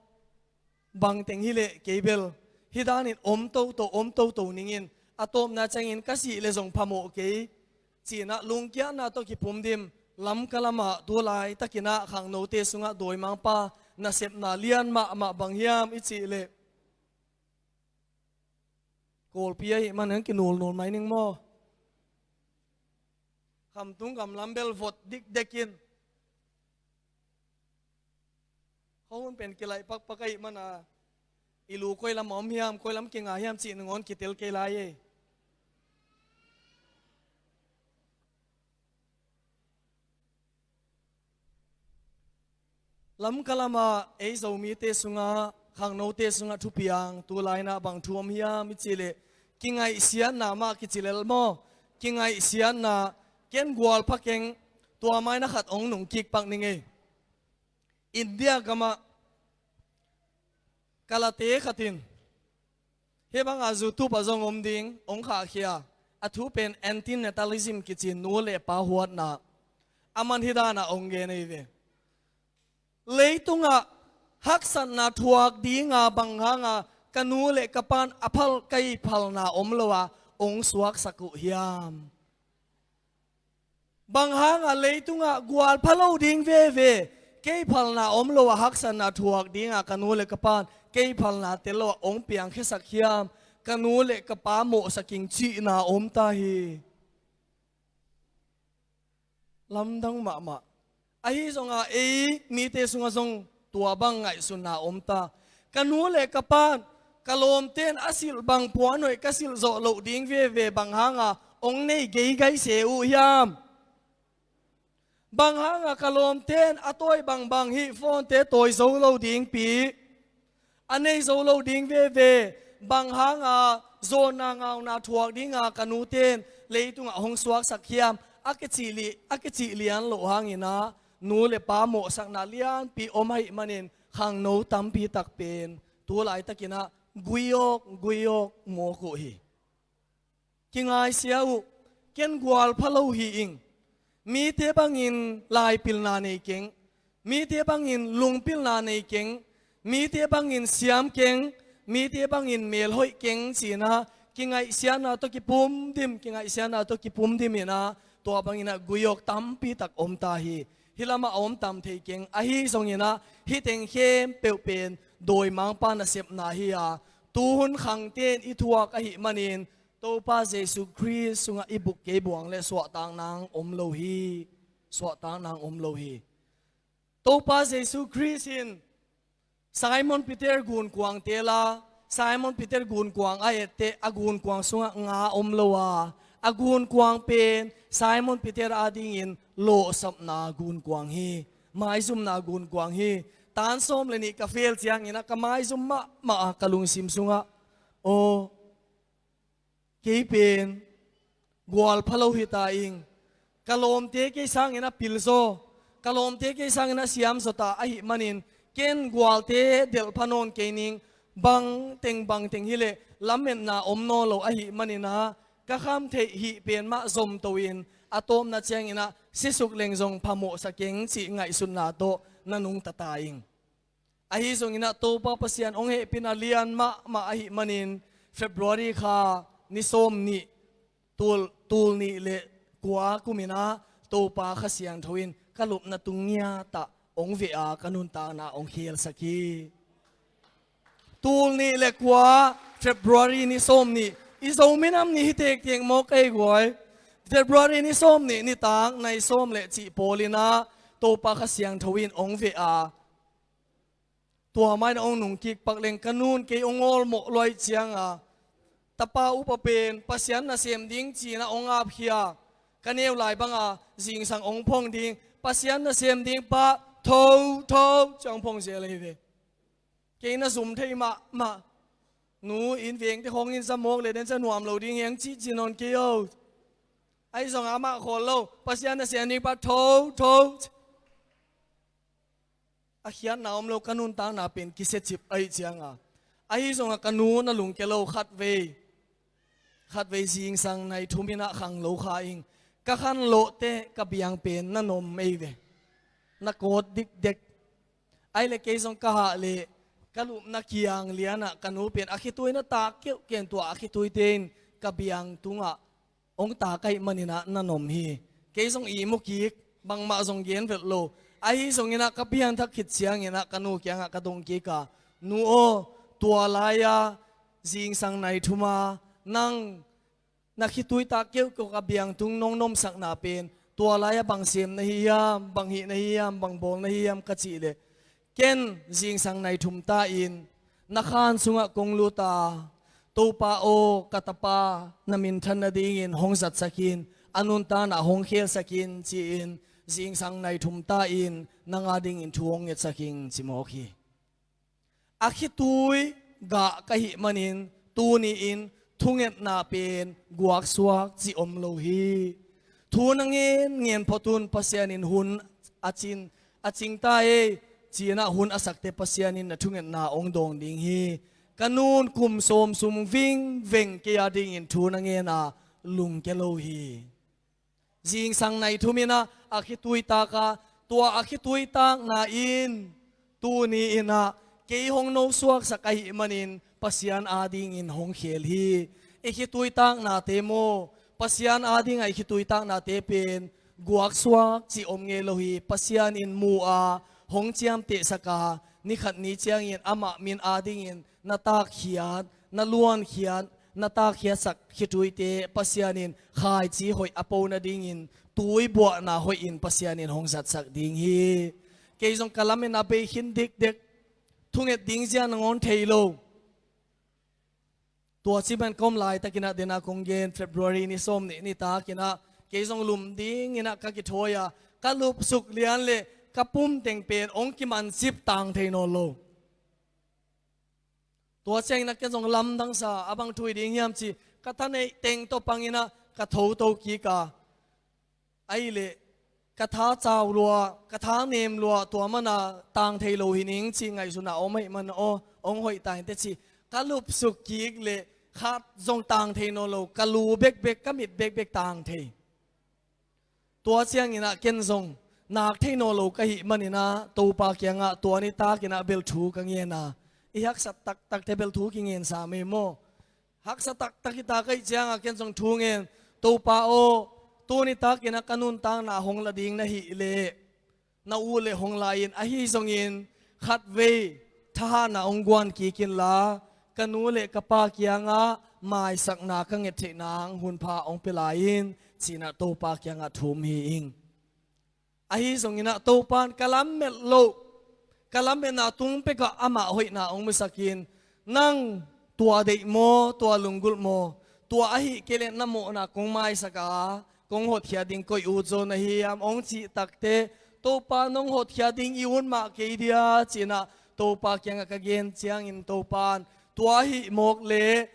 bang teng hileh kei bel hih danin om toto, om toto ningin, a tawpna ciangin ka sih leh zong phamawh kei, cinah lungkiatna tawh kipumdim. Lamka lamah tu laitakinah khangnote sungah dawimangpa nasepna lian mahmah bang hiam i cih leh, Kawlpi ahih man hong kinulnul mai ning maw? Khamtung gamlam bel vot dikdekin. Khuahun pen kilaih pakpak ahih mana, i lu koi lam a om hiam, koi lam kinga hiam cih nangawn kitel kei lai ei. Lamka lamah ei Zomite sungah, khangnote sungah thupiang tu lai-inah bang thu om hiam i cih leh, kingaihsiatna mah kici lel maw? Kingaihsiatna, ken gualpha keng, tua mai-ah khat hong nungkik pak ning ei. India gamah kalate khat in, hih bangah YouTube ah zong om ding, hong khahkhia. A thu pen antinatalism kici, nu le pa huatna. Aman hih dana ong gen ei ve. Leitungah haksatna thuak dinga bang hanga ka nu le ka pan a phal, ka i phalna om lo a ong suaksak uh hiam? Bang hanga leitungah gualpha lo ding veve, kei phalna om lo a haksatna thuak dinga ka nu le ka pan kei phalna tel lo a ong piangkhiasak hiam? Ka nu le ka pa mawhsak ing cihna om ta hi. Lamdang mahmah. Ahi zonga ei mite sungah zong tua bang ngaihsunna om ta. Ka nu le ka pan, ka lawmten a silh bang puan hoih ka silh zawh loh ding veve bang hanga ong nei geigai se uh hiam? Bang hanga ka lawmten a tawi bangbang hih phone-te tawi zo lo dingpi, a nei zo lo ding veve, bang hanga zawnna ngauna thuak dinga ka nuten leitungah hong suaksak hiam? A kicih li-, a kicih lian loh hanginah nu le pa mawhsakna lianpi om ahih manin khangno tampi tak pen tu laitakinah guiawk guiawk mawk uh hi. Kingaisia uh, ken gualpha lo hi ing. Mite bangin laipilna nei keng, mite bangin lungpilna nei keng, mite bangin siam keng, mite bangin melhoih keng cinah kingaihsiatna tawh kipum dim, kingaihsiatna tawh kipum diminah tua banginah guiawk tampi tak om ta hi. Hih lamah a om tam thei keng. Ahi zonginah hih teng khempeuh pen dawimangpa nasepna hi-a, tuhun khangten i thuak ahih manin Topa Jesu Khrist sungah i buk kei buang le suahtak nang om lo hi. Suahtak nang om lo hi. Topa Jesu Khrist in Simon Peter gunkuang tela, Simon Peter gunkuang a etteh a gunkuang sungah nga om lo a, a gunkuang pen Simon Peter adingin lawhsapna gunkuang hi. Maizumna gunkuang hi. Tan sawm le nih ka fel cianginah ka maizum mahmah a ka lungsim sungah, aw, kei pen gualpha lo hita ing. Ka lawmte kei sangin a pilzaw, ka lawmte kei sangin a siamzaw ta ahih manin ken gualte delhpha nawn kei ning. Bangteng bangteng hileh lametna om nawn lo ahih maninah ka khamtheih hih pen mah zomto-in a tawpna cianginah sisuk leng zong phamawhsa keng cih ngaihsutna tawh na nungta ta ing. Ahi zonginah Topa Pasian hong hehpihna lian mahmah ahih manin February kha ni sawm nih, tul, tul nih le kua kuminah Topa Kha Siangtho in ka lupna tung ngiatah hong veh a ka nuntakna hong khelsak hi. Tul nih le kua February ni sawm nih, i Zo minam nih hi tektek maw kei guai. February ni sawm nih nitak nai sawm le cih pawlinah Topa Kha Siangtho in hong veh a, tua maina hong nungkik pak leng ka nun kei hong awlmawh luai cianga, tapa upa pen Pasian nasem ding cinah hong apkhia. Ka neu lai banga zingsang hong phong ding, Pasian nasem ding pa, tho, tho, ci hong phong zel ahi ve. Kei na zum thei mahmah. Nu in vengte khawngin za mawk le den za nuam lo ding hiang cih ci nawn kei o. Ahi zong amah khawl lo, Pasian nasem ding pa, tho, tho. A khiatna om lo ka nuntakna pen kisiacip ahih cianga, ahi zonga ka nu na lungke lo khatvei, khatvei zingsang nai thum inah khang lo kha ing. Ka khan lawhteh ka biang pen na nom ei ve. Na kawt dikdek. Ahi le kei zong ka hah leh ka lupna kiang lianah ka nu pen a khitui na tak keuhkeuh in tua a khituite in ka biang tungah hong tak ahih maninah na nom hi. Kei zong ihmu kik, bangmah zong gen velh lo. Ahi zonginah ka pianthak khit cianginah ka nu kiangah ka dong kik a, nu aw, tua lai-a zingsang nai thuma nang na khitui tak keuhkeuh a biangtung nong nomsakna pen tua lai-a bang sem na hi hiam, bang hih na hi hiam, bang bawl na hi hiam ka cih leh, ken zingsang nai thum ta-in na khan sungah kong lut a, Topa aw, ka tapa na minthan nadingin hong zatsak in, a nuntakna hong khelsak in ci-in zingsang nai thum ta-in nang adingin thu hong ngetsak ing ci mawk hi. A khitui gah ka hih manin tuni-in thungetna pen guaksuak cih om lo hi. Thu na ngen ngen phot un, Pasian in hun a cin, a cing ta ei, cinah hun a sakte Pasian in na thungetna hong dawng ding hi. Ka nun kum sawm sung vingveng kei adingin thu na ngen a lungke lo hi. Zingsang nai thum in ah a khitui tak a, tua a khitui takna in tuni in ah kei hong nosuaksak ahih manin Pasian adingin hong khel hi. I khitui taknate maw, Pasian adingah i khitui taknate pen guaksuak cih om ngei lo hi. Pasian in mu a, hong ciamtehsak a, ni khat ni ciangin amah min adingin na takkhiat, na luankhiat, na takkhiatsak khituite Pasian in khaici hoih a po nadingin tuibuahna hoih in Pasian in hong zatsak ding hi. Kei zong ka lamen a bei khin dikdek, thunget ding zia nangawn thei lo. Tua ciman ka om laitakin ah, den a kong gen, February ni sawm nih ni takin ah kei zong lum dingin ah ka kithawi a, ka lupsuk lian le ka pum teng pen hong kimansip tang thei nawn lo. Tua ciangin ah ken zong lamdangsa, a bang thu hi ding hiam ci, ka thaneih teng tawh pangin ah ka thoto kik a, ahih leh ka tha cau lua, ka tha nem lua, tua mana tang thei lo hi ning ci ngaihsutna om ahih man aw, hong hoih ta inteh ci, ka lupsuk kik le khat zong tang thei nawn lo, ka lu bekbek, ka mit bekbek tang thei. Tua ciangin ah ken zong nak thei nawn lo ka hih manin ah Topa kiangah tua nitakin ah bel thu ka ngen a, i haksat taktakte bel thu kingensa mei maw? Haksa taktak hi ta ka hih ciangah ken zong thu ngen, Topa aw, tu nitakin ah ka nuntakna hong la ding na hih leh na ut le hong la in, ahi zongin khatvei thahatna hong guan kik inla, ka nu le ka pa kiangah maisakna ka nget theih nang hunpha hong pia lai in, ci-in ah Topa kiangah thum hi ing. Ahi zongin ah Topa in ka lamet loh, ka lametna tung pekah amah hoihna hong musak in, nang tua deih maw, tua lunggulh maw, tua ahih kei leh na mawhna kong maisak a, kong hotkhiat ding koi ut zaw na hiam hong cih takteh, Topa nong hotkhiat ding i ut mah kei dia, ci-in ah Topa kiangah ka gen ciangin Topa in tua ahih mawk leh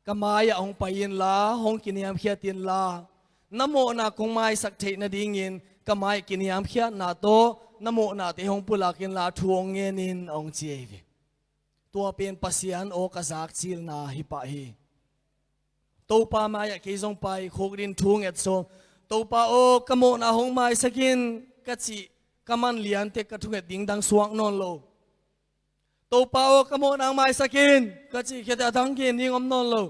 ka mai-ah hong pai inla, hong kiniamkhiat inla, na mawhna kong maisak theih nadingin ka mai-ah kiniamkhiatna tawh na mawhnate hong pulak inla, thu hong ngen in, hong ci ahi ve. Tua pen Pasian aw ka zakcilna hi pah hi. Topa mai-ah kei zong pai, khukdin thu nget sawm. Topa aw, ka mawhna hong maisak in ka cih ka man lian teh ka thunget ding dang suak nawn lo. Topa aw, ka mawhna hong maisak in ka cih khiateh a dang gen ding om nawn lo.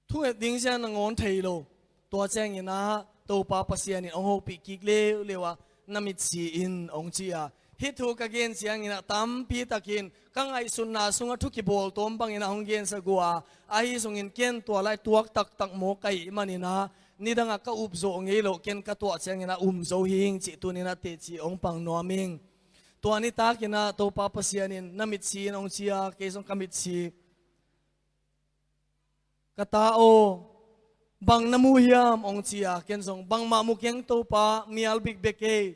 Thunget ding zia nangawn thei lo. Tua ciangin ah Topa Pasian in hong hopih kik leuleu a, na mitsi in, hong ci a. Hih thu ka gen ciangin ah tampi takin ka ngaihsutna sungah thu kibawl tawm bangin ah hong gensak uh a, ahi zongin ken tua lai tuak taktak mawk ka hih manin ah nidangah ka up zawh ngei loh, ken ka tuah ciangin ah um zo hi ing cih tuni-in ah teci hong pang nuam ing. Tua nitakin ah Topa Pasian in na mitsi in, hong ci a, kei zong ka mitsi. Ka ta aw, bang na mu hiam, hong ci a, ken zong bangmah mu keng Topa, mial bikbek kei.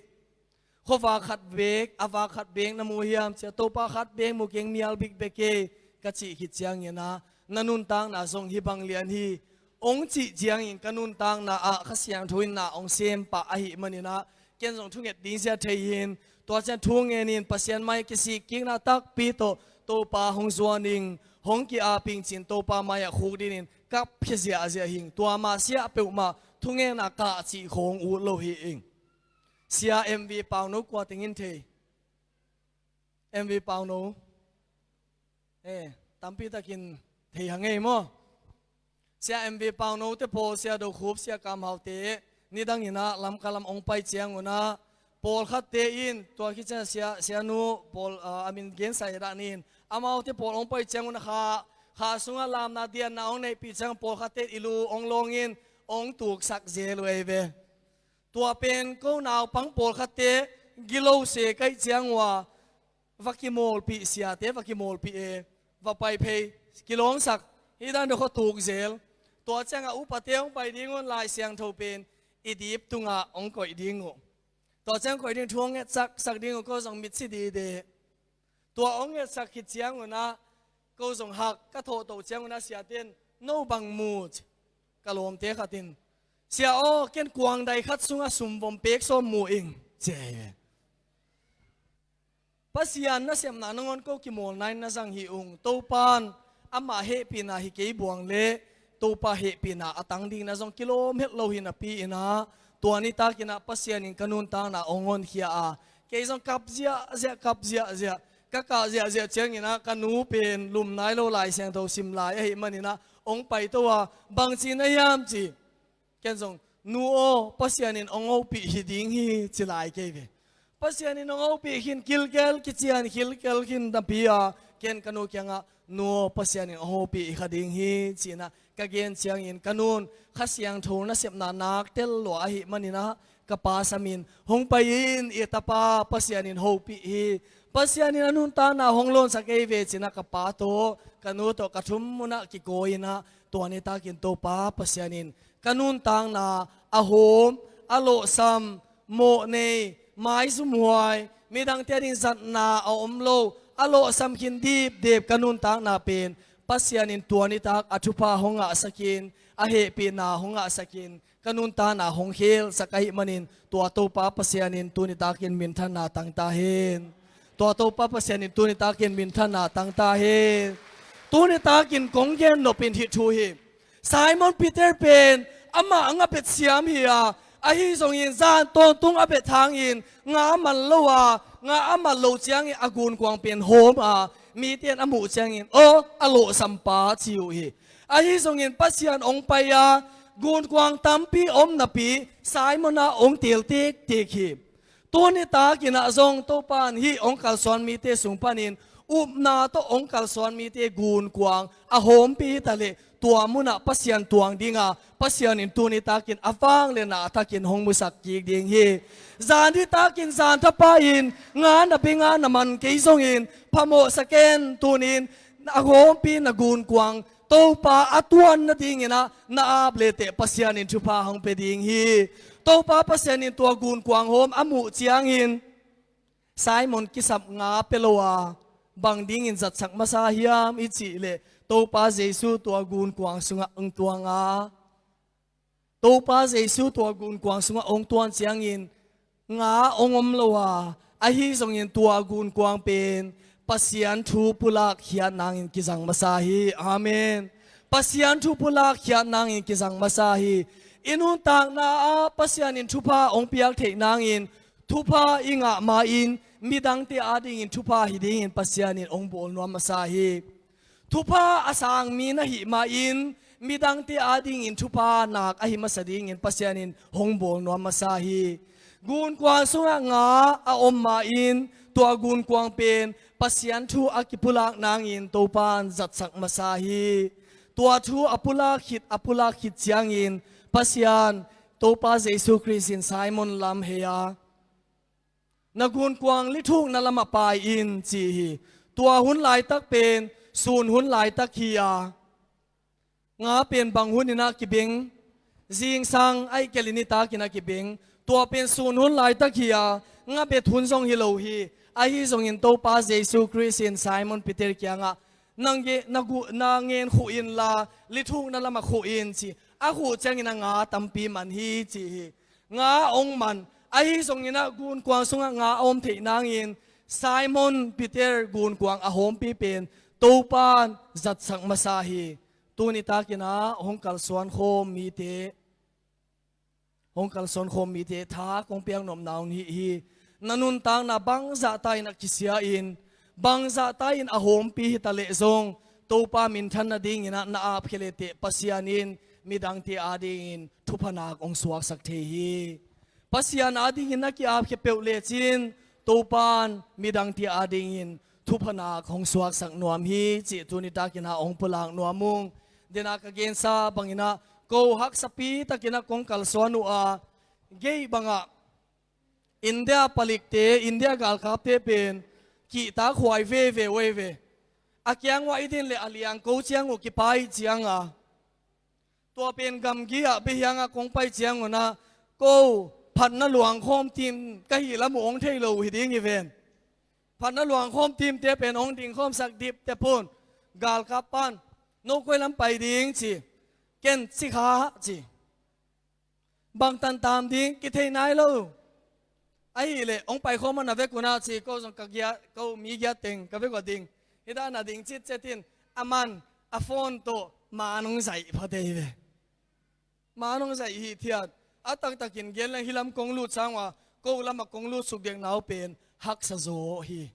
Khuavak khat beek, a vak khat beek na mu hiam, ci a, Topa, khat beek mu keng, mial bikbek kei, ka cih khit ciangin ah na nuntakna zong hih bang lian hi, hong cih ciangin ka nuntakna ah Kha Siangtho in na hong sem pah ahih manin ah ken zong thunget ding zia thei hi in, tua ciang thu ngen in, Pasian mai-ah kisik kikna takpi tawh Topa hong zuan ing, hong ki-ap ing ci-in Topa mai-ah khukdin in kap khia ziahziah hi ing. Tua mah siah peuhmah thungetna kah cih khawng ut lo hi ing. Sia M V Pauno kua teng in thei? M V Pauno. Eh, tampi takin thei hang ei maw? Sia M V Pauno te pawl, Sia Do Khup, Sia Kam Hau te nidangin ah Lamka lam hong pai ciangun ah, pawlkhatte in, tua khit ciang Sia, Sia Nu pawl, ah, a min gensa hi dah ni in, amaute pawl hong pai ciangun ah kha, kha sungah lamna dianna hong neihpih ciang pawlkhatte in i lu hong lawngin hong tuksak zel uh ei ve. Tua pen ko naupang pawlkhatte gilo se ka hih ciang uh a, va kimawlpih, siate va kimawlpih e, va pai phei, kilawngsak, hih dan deuh khaw tuk zel. Tua ciangah upate hong pai ding un, Lai Siangtho pen i dip tungah hong koih ding uh. Tua ciang koih ding, thu hong ngetsak sak ding uh, ko zong mitsi dide. Tua hong ngetsak khit ciangun ah ko zong hak, ka thawhtoh ciangun ah siate in, no bang mu, ci. Ka lawmte khat in, Sia aw, ken kuangdai khat sungah sumvom pek sawm mu ing, ci hi. Pasian nasepna nangawn ko kimawlna in na zang hi ung. Topa in amah hehpihna hi kei buang leh Topa hehpihna a tang dingin ah zong kilawm het lo hi napi-in ah, tua nitak in ah Pasian in ka nuntakna hong honkhia a, kei zong kap ziahziah, kap ziahziah, ka kah ziahziah ciangin ah ka nu pen lum nai lo Lai Siangtho sim lai ahih manin ah hong paito a, bangci na hiam ci. Ken zong, "Nu aw, Pasian in hong hopih hi ding hi," ci lai kei ve. Pasian in hong hopih khin, kilkel kician kilkel khin napi-a, ken ka nu kiangah, "Nu aw, Pasian in hong hopih hi kha ding hi," ci-in ah ka gen ciangin ka nun Kha Siangtho nasepna nak tel lua ahih manin ah ka pa samin, "Hong pai in, i tapa Pasian in hopih hi. Pasian in a nuntakna hong lawnsak ei ve," ci-in ah ka pa tawh ka nu tawh ka thum munah kikawi-in ah, tua nitakin Topa Pasian in ka nuntakna a hawm, a lawhsam, mawh nei, maizumhuai, midangte ading zatna a om lo, a lawhsam khin dipdip ka nuntakna pen Pasian in tua nitak a thupha hong ngahsak in, a hehpihna hong ngahsak in, ka nuntakna hong khelsak ahih manin, tua Topa Pasian in tu nitakin minthanna tang ta hen. Tua Topa Pasian in tu nitakin minthanna tang ta hen. Tu nitakin kong gen nop in hih thu hi. Simon Peter pen amah a nga pet siam hi a, ahi zongin zan tawntung a pet hangin nga a man lo a, nga a man lo ciangin a gunkuang pen hawm a, mite in a muh ciangin, "Aw, a lawhsam pa," ci uh hi. Ahi zongin Pasian hong pai a, gunkuang tampi om napi Simon ah hong teel tiktik hi. Tu nitakin ah zong Topa in hih hong kalsuan mite sung panin upna tawh hong kalsuan mite gunkuang a hawmpi hi ta leh, tua munah Pasian tuang ding a, Pasian in tu nitakin a vang le na a thakin hong musak kik ding hi. Zan nitakin zan thapa in nga na bia, nga na man kei zongin phamawhsa ken, tuni-in a hawmpi na gunkuang Topa a tuan nadingin ah na ap leteh Pasian in thupha hong pia ding hi. Topa Pasian in tua gunkuang hawm a muh ciangin, Simon kisap nga pia lo a, bang dingin zatsak masa hiam i cih leh, Topa Jesu tua gunkuang sungah hong tuang a, Topa Jesu tua gunkuang sungah hong tuan ciangin nga hong om lo a, ahi zongin tua gunkuang pen Pasian thu pulak khiat nangin kizang masa hi. Amen. Pasian thu pulak khiat nangin kizang masa hi. I nuntakna ah Pasian in thupha hong piak theih nangin, thupha i ngah ma-in midangte adingin thupha hi dingin Pasian in hong bawl nuam masa hi. Thupha a sang mi na hih ma-in midangte adingin thupha nak ahi masa dingin Pasian in hong bawl nuam masa hi. Gunkuang sungah nga a om ma-in tua gunkuang pen Pasian thu a kipulak nangin Topa in zatsak masa hi. Tua thu a pulak khit, a pulak khit ciangin Pasian, Topa Jesu Khrist in Simon lam hei a, "Na gunkuang lithukna lamah pai in," ci hi. Tua hun laitak pen sun hun laitak hi a, nga pen bang hun in ah kibeng, zingsang ahih kei leh nitakin ah kibeng, tua pen sun hun laitak hi a, nga bet hun zong hi lo hi. Ahi zongin Topa Jesu Khrist in Simon Peter kiangah, "Na nge-, na gu-, na ngen khuh inla, lithukna lamah khuh in," ci. A khuh ciangin ah nga tampi man hi ci hi. Nga hong man, ahi zongin ah gunkuang sungah nga a om theih nangin Simon Peter gunkuang a hawmpi pen Topa in zatsak masa hi. Tu nitakin ah hong kalsuan khawm mite, hong kalsuan khawm mite tha kong piak nopna hong hi hi. Na nuntakna bangzah ta in a kisia in, bangzah ta in a hawmpi hi ta leh zong, Topa minthan nadingin ah na apkhia leteh Pasian in midangte adingin thupha nak hong suaksak thei hi. Pasian adingin na ki-apkhia peuh lecin, Topa in midangte adingin thupha nak hong suaksak nuam hi cih tu nitakin ah hong pulak nuam ung. Dena ka gensa bangin ah ko haksapi takin ah kong kalsuan uh a, gei bangah India palikte, India galkapte pen kihtak huai veve uh ei ve. A kiang uah i din leh a liang ko ciang uh kipai ciang a, tua pen gamgi ah biahiang ah kong pai ciang un ah, ko phatna luangkhawm team ka hih lam uh hong thei lo uh hi ding hi ven. Phatna luangkhawm teamte pen hong dingkhawmsak diptep un. Galkap pan, "No koi lam pai ding?" ci. "Ken Cikha," ci. "Bangtan tam ding?" "Kithei nai lo." "Ahih leh hong paikhawm a, na vek un ah," ci. Ko zong ka giat, ko mi giat teng ka vek uh a ding. Hih dan a ding citcet in, a man, a phone tawh man hong zaih phate hi ve. Man hong zaih hi thiat. A taktakin gen leng hih lam kong lut sang ua, ko lamah kong lut suk dek nau pen haksa zaw hi.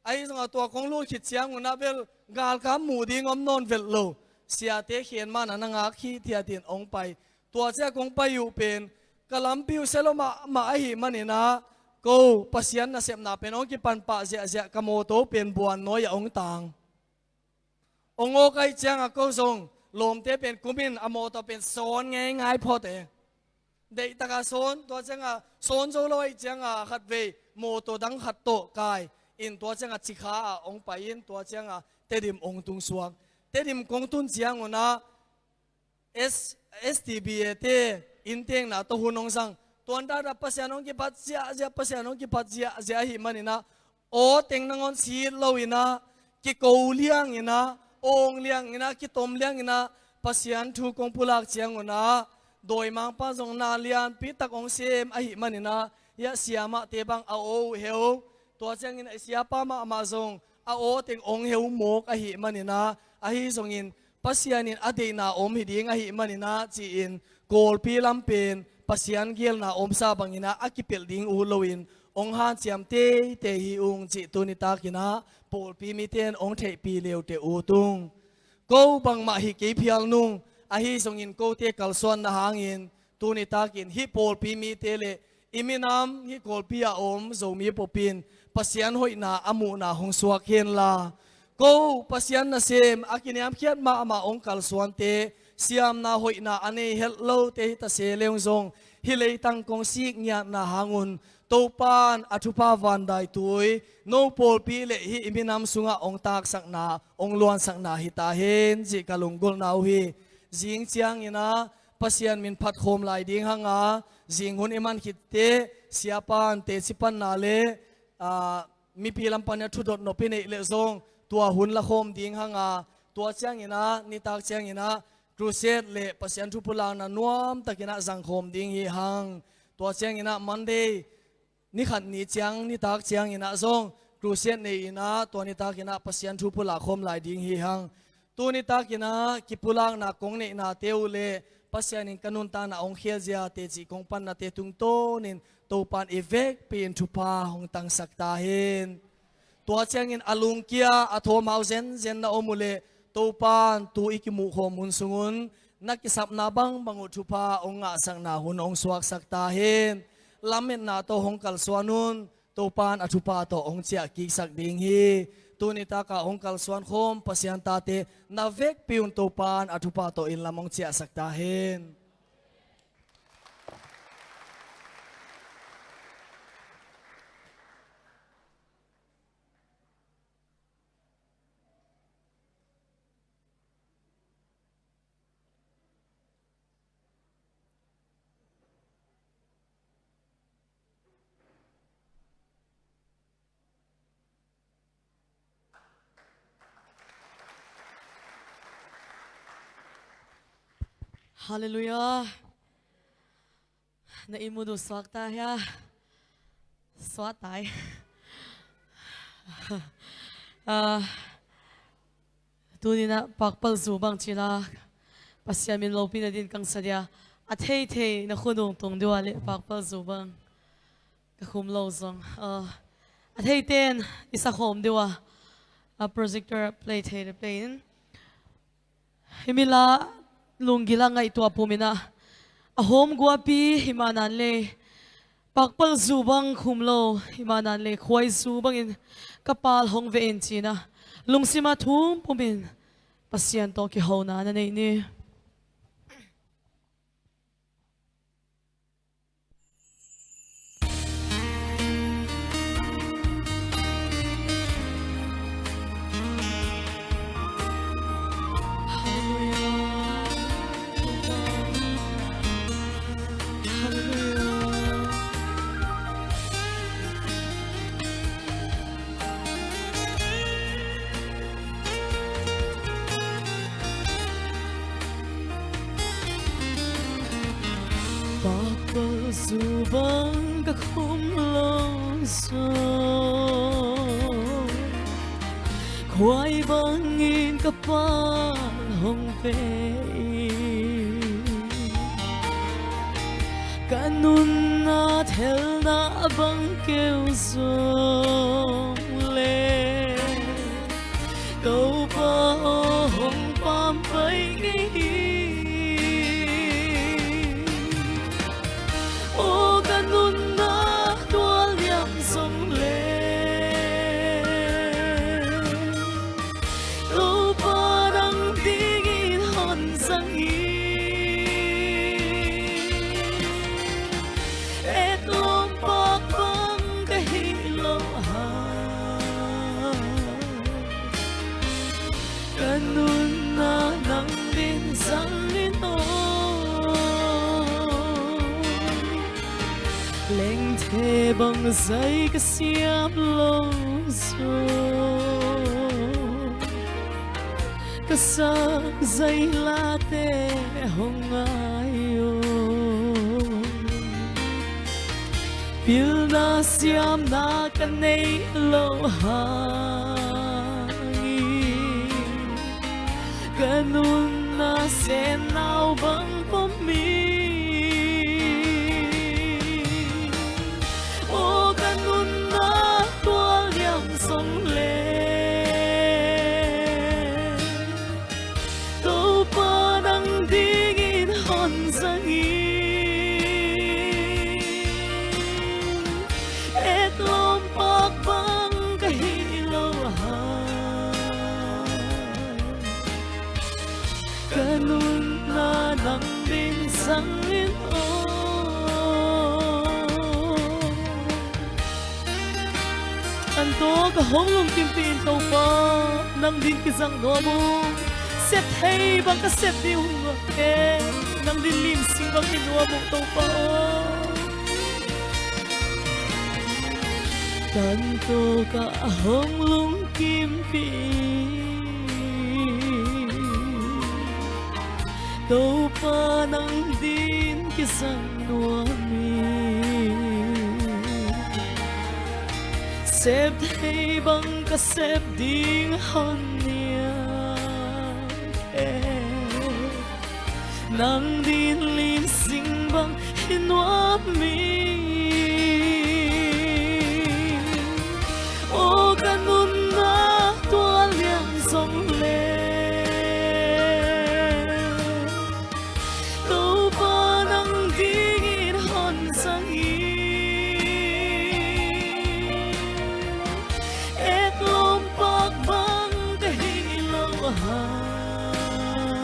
Ahi zongah tua kong lut khit ciangun ah bel galkap muh ding om nawn velh lo. Siate khen man a na ngak hi thiatin hong pai. Tua ciang kong pai uh pen ka lampi uh sia lo mahmah ahih manin ah ko Pasian nasepna pen hong kipan pah ziahziah ka mawtaw pen buannawi ah hong tang. Hong awk ahih ciangah ko zong lawmte pen kumin a mawtaw pen sawn ngeingai phawt e. Deihtakah sawn, tua ciangah sawn zo lo ahih ciangah khatvei mawtaw dang khat tawh kai in, tua ciangah Cikha ah hong pai in, tua ciangah Tedim hong tungsuak. Tedim kong tun ciangun ah S, S T B A te inntekna tawh hun hong zang. Tuan dada Pasian hong kiphat ziahziah, Pasian hong kiphat ziahziah ahih manin ah aw teng nangawn sit loin ah kiko liangin ah, awng liangin ah, kitom liangin ah Pasian thu kong pulak ciangun ah dawimangpa zong na lianpi tak hong sem ahih manin ah, hiah siamahte bang a aw uh heu. Tua ciangin a siapa mahmah zong a aw teng hong heu mawk ahih manin ah, ahi zongin Pasian in a deihna om hi ding ahih manin ah ci-in Kawlpi lam pen Pasian gelna omsa bangin ah a kipelh ding ut loin hong hanciam teitei hi ung cih tuni takin ah pawlpi mite in hong theihpih leuteh ut ung. Ko bangmah hi kei phial nung, ahi zongin kote kalsuanna hangin tuni takin hih pawlpi mite le i minam hih Kawlpi a om Zomi pawlpi in Pasian hoihna a muhna hong suak henla, ko Pasian nasem a kiniamkhiat mahmah hong kalsuante, siamna hoihna a nei het lote hi ta se leng zong, hih leitang kong sik ngiatna hangun Topan a thupha vandaitui no pawlpi le hih i minam sungah hong taksakna, hong luansakna hi ta hen cih ka lunggulhna uh hi. Zing ciangin ah Pasian min phat khawm lai ding hang a, zing hun i man khit teh siapan teci panna le, aa, mipi lam panin ah thudot nop i neih leh zong tua hun la khawm ding hang a, tua ciangin ah nitak ciangin ah crusade le Pasian thu pulakna nuamtakin ah zang khawm ding hi hang. Tua ciangin ah Monday ni khat ni ciang, nitak ciangin ah zong crusade nei in ah, tua nitakin ah Pasian thu pulak khawm lai ding hi hang. Tu nitakin ah kipulakna kong neihnate uh le Pasian in ka nuntakna hong khialzia teci kong pannate tungtawnin Topan i vekpi in thupha hong tangsak ta hen. Tua ciangin a lungkia a thawmhau zenzen na om uh leh Topan tu i kimuhkhawm hun sungun na kisapna bangbang uh thupha hong ngahsakna hun hong suaksak ta hen. Lametna tawh hong kalsuan un, Topan a thupha tawh hong ciahkiksak ding hi. Tu nitakah hong kalsuan khawm Pasian tate na vekpi un Topan a thupha tawh inn lam hong ciahsak ta hen. Halleluiah. Na inn mun uh suak ta hia? Suak tai. Ah, tuni-in ah pakpal zu bang cih leh Pasian min lopina din kangsa dia. A theithei na khut ung tung dih uh a leh pakpal zu bang. Ka khum lo zong. Ah, a theite'n i sa khawm dih uh a. A projector play thei leh play in. Hih mi la lunggil a ngaihtuah pum in ah, a hawm guapi hih mah nan leh pakpal zu bang khum lo hih mah nan leh khuai zu bangin ka pal hong veh in ci-in ah, lungsim a thum pum in Pasian tawh kihona na neih ni. Pakpal zu bang ka khum lo zong, Huai bangin ka Pa hong ve in, ka nunna thelna bang keu zong le, Topa aw, hong pampai kei hi. Aw, ka nunna tual liam zong le, Topa nang dingin hon zang hi. Etlawm pak bang ka hi lo hang, ka nunna nang din zang in aw. Lengthe bang zai ka siam lo zong, ka sak zai late hong ngai aw. Pilna siamna ka nei lo hangin, ka nunna sennau bang pom hi. Aw, ka nunna tual liam zong le, Topa nang dingin hon zang hi. Etlawm pak bang ka hi lo hang, ka nunna nang din zang in aw. An tawh ka hong lungkimpih in Topa, nang din kizang nuam ung. Sep thei bang ka sep ding hong nuam e, nang din limsing bang hi nuam ung Topa aw. Kan tawh ka hong lungkimpih in Topa nang din kizang nuam hi. Sep thei bang ka sep ding hon niam e, nang din limsing bang hi nuam hi. Aw, ka nunna tual liam zong le, Topa nang dingin hon zang hi. Etlawm pak bang ka hi lo hang,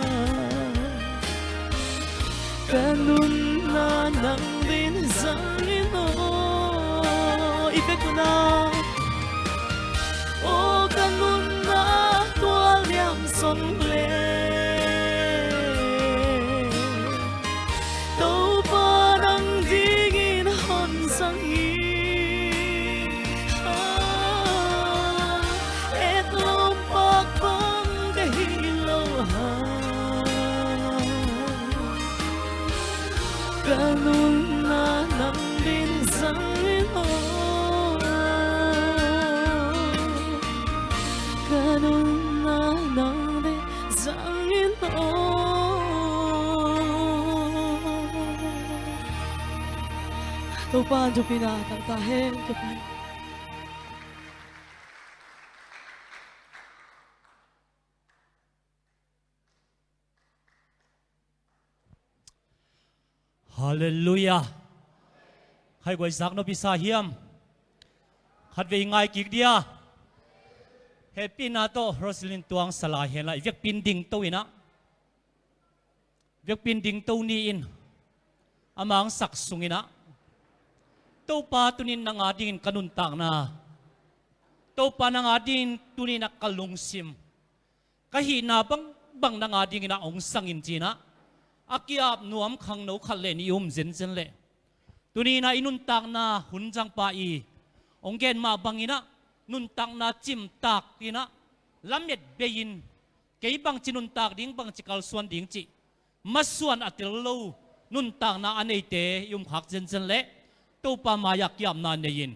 ka nunna nang din zang in aw. I vek un a, aw, ka nunna tual liam zong le, Topa nang dingin hon zang hi. Ah, etlawm pak bang ka hi lo hang, ka nunna nang din zang in aw. Ka nunna nang din zang in aw. Topa in thupina tang ta hen. Topa in. Halleluiah. Khaiguai zak nopisa hiam? Khatvei ngai kik dia. Hehpihna tawh Roselyn Tuang Salai henla i vekpi in dingto inah, vekpi in dingto ni in, a mangsak sunginah, Topa tunin nang adingin ka nuntakna, Topa nang adingin tuninah ka lungsim, ka hihna bangbang nang adinginah hong sangin cinah, a ki-ap nuam khangno khat le nih i um zenzen leh, tuninah i nuntakna hun zangpa i hong gen mah banginah, nuntakna cimtak inah lamet bei-in, kei bangci nuntak ding, bangci kalsuan ding cih masuan a tel lo nuntakna a neite i um khak zenzen leh, Topa mai-ah ki-apna nei-in,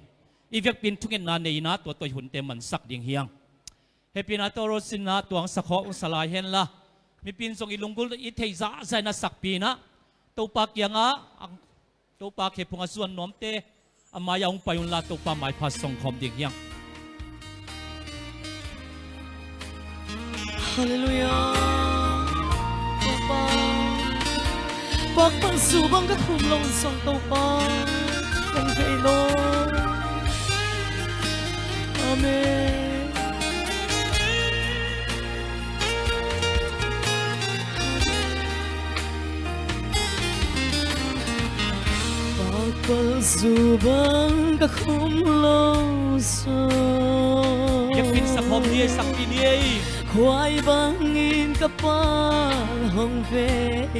i vekpi in thungetna nei inah tua tawh i hunte mansak ding hi hang. Hehpihna tawh rosinna tuangsak khawk sa lai henla, mipi in zong i lunggulh i theih zahzah in a sakpi in ah, Topa kiangah, Topa khephung a zuan nuamte a mai-ah hong pai unla, Topa maipha song khawm ding hi hang. Halleluiah. Topa, pakpalzu bang ka khum lo un zong Topa, kong vei lo. Amen. Pakpalzu bang ka khum lo zaw. Biakinn sak hawm ni ei, sakpi ni ei. Khuai bangin ka Pa hong vei.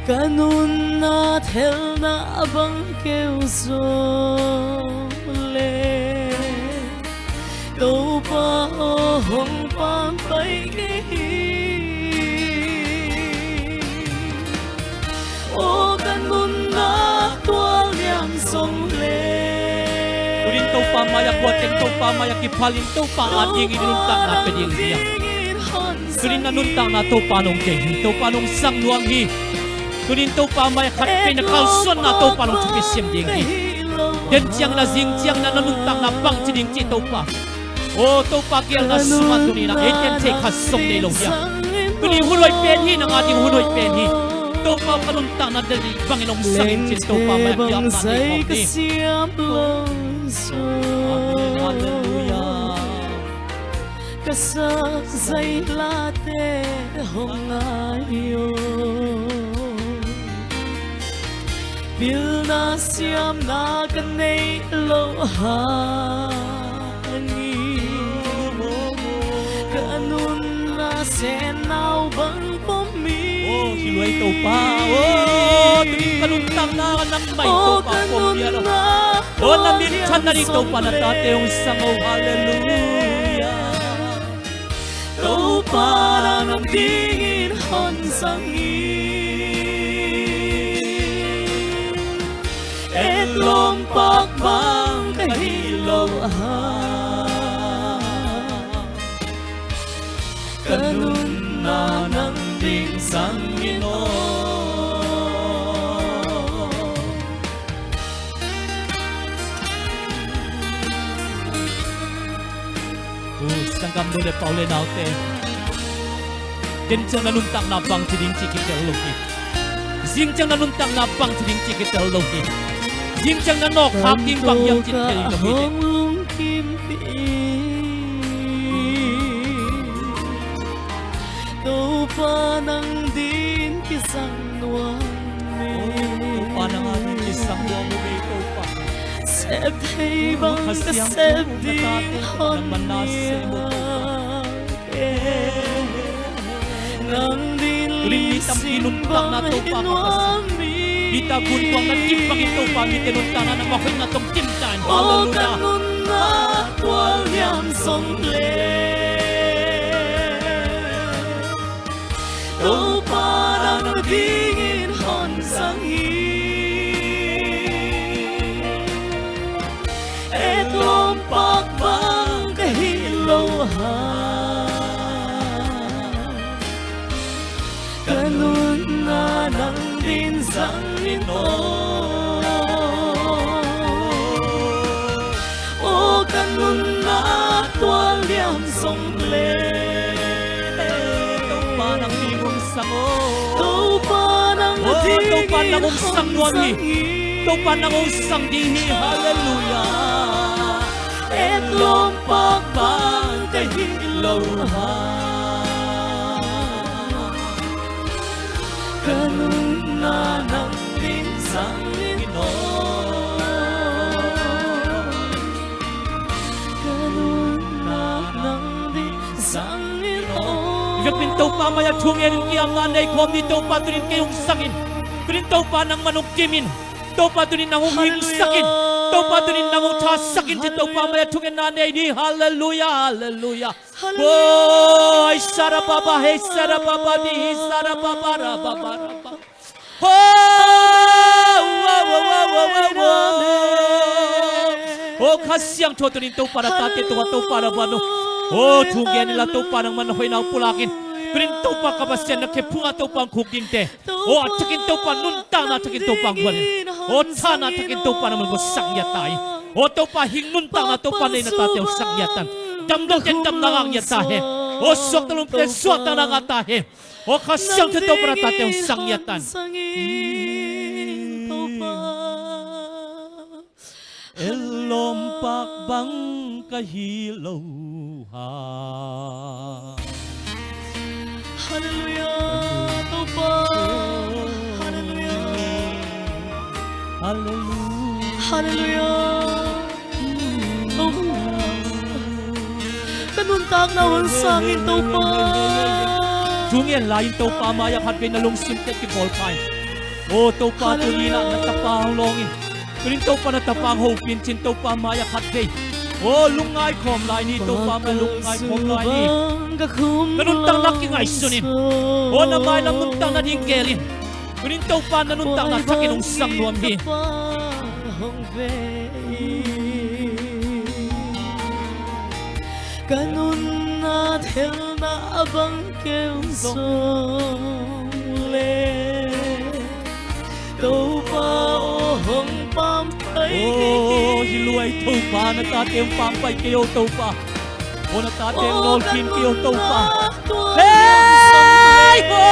Ka nunna thelna bang keu zaw leh, Topa aw, hong pang pai kei hi. Aw, ka nunna tual liam zong leh, tunin Topa mai-ah kua teng Topa mai-ah kiphal in Topa adingin nuntakna pia ding hi hang. Tunin na nuntakna Topa nong deih hi, Topa nong sang nuam hi. Tunin Topa mai-ah khat vei na kalsuanna Topa nong thupia siam ding hi. Den ciangin a, zing ciangin a, na nuntakna bangci ding cih Topa, aw Topa, geelna sungah tunin ah eite in theih khat zong nei lo hi hang. Tuni hun hoih pen hi, nang ading hun hoih pen hi. Topa aw, ka nuntakna deih bangin hong sang in cin Topa mai-ah kiapna nei khawm ni. Amen. Halleluiah. Ka sak zailate hong ngai aw. Pilna siamna ka neih loh hangin, ka nunna sennau bang pom hi. Aw, hi luai Topa. Aw, tunin ka nuntakna nang mai Topa pom hi a lo. Aw, na minthanna ding Topa na tate hong sang aw. Halleluiah. Topa nang dingin hong sang in, etlawm pak bang ka hih loh hang, ka nunna nang ding sang in aw. Uh, sanggam nu le pa, u le naute, den ciang na nuntakna bangci ding cih kitel lo hi. Zing ciang na nuntakna bangci ding cih kitel lo hi. Zing ciang na nawkkhak ding bang hiam cih tel lo hi. Topa nang ding kisang nuam hi. Topa nang ding kisang nuam hi Topa. Sep thei bang ka sep ding hong hi. Nang ding lungsim bang hi nuam hi. Tunin mi tampi nuntakna Topa ka nuam hi. Peter gunkuang na kim bangin Topa, mite nuntakna nangmah hoihna tawh kim ta in. Halleluiah. Aw, ka nunna tual liam zong leh, Topa nang dingin hong sang hi. Etlawm pak bang ka hih loh hang, ka nunna nang ding sang in aw. Aw, ka nunna tual liam zong leh, Topa nang ding hong sang aw. Topa nang ding hong sang nuam hi. Topa nang hong sang ding hi. Halleluiah. Etlawm pak bang ka hih loh hang, ka nunna nang ding sang in aw. Ka nunna nang ding sang in aw. Biakinn Topa mai-ah thungen in kiamna nei khawm ni. Topa tunin kei hong sang in. Tunin Topa nangman hong kim in. Topa tunin nang hong hingsak in. Topa tunin nang hong thasak in ci Topa mai-ah thungetna nei ni. Halleluiah, halleluiah. Halleluiah. Oi, sarababa, hei, sarababa, di, sarababa, rababa, rababa. Ho, wo, wo. Aw Kha Siangtho, tunin Topa na tate tungah Topa na van uh. Aw thu gen inla Topa nangman na hoihna uh pulak in. Tunin Topa ka Pasian na khe phungah Topa hong khuk dingte, aw a thakin Topa nuntakna thakin Topa hong guan in. Aw thahna thakin Topa nangman hong sak ngiat ta in. Aw Topa hing nuntakna Topa nei na tate hong sak ngiat ta in. Damlote in damna ngah ngiat ta hen. Aw suakta lum pen suakta na ngah ta hen. Aw Kha Siangtho Topa na tate hong sak ngiat ta in. Etlawm pak bang ka hi lo ha. Halleluia, Topa. Halleluia. Halleluia. Halleluia. Topa. Ka nuntakna hun sangin Topa. Thu ngen lai-in Topa mai-ah khatvei na lungsimte kipawl pah in. Aw Topa, tuni-in ah na tapa hong lawng in. Tunin Topa na tapa hong hopih in cin Topa mai-ah khatvei. Aw lungngai khawm lai ni Topa, mai lungngai khawm lai ni. Na nuntakna kingaihsun in. Aw na mailam nuntakna ding geel in. Tunin Topa na nuntakna thakin hong sang nuam hi. Ka nunna thelna a bang keu zong le Topa aw hong pampai. Aw hi luai Topa, na tate hong pampai kei aw Topa. Aw na tate hong nawlkhin kei aw Topa. Hei ho.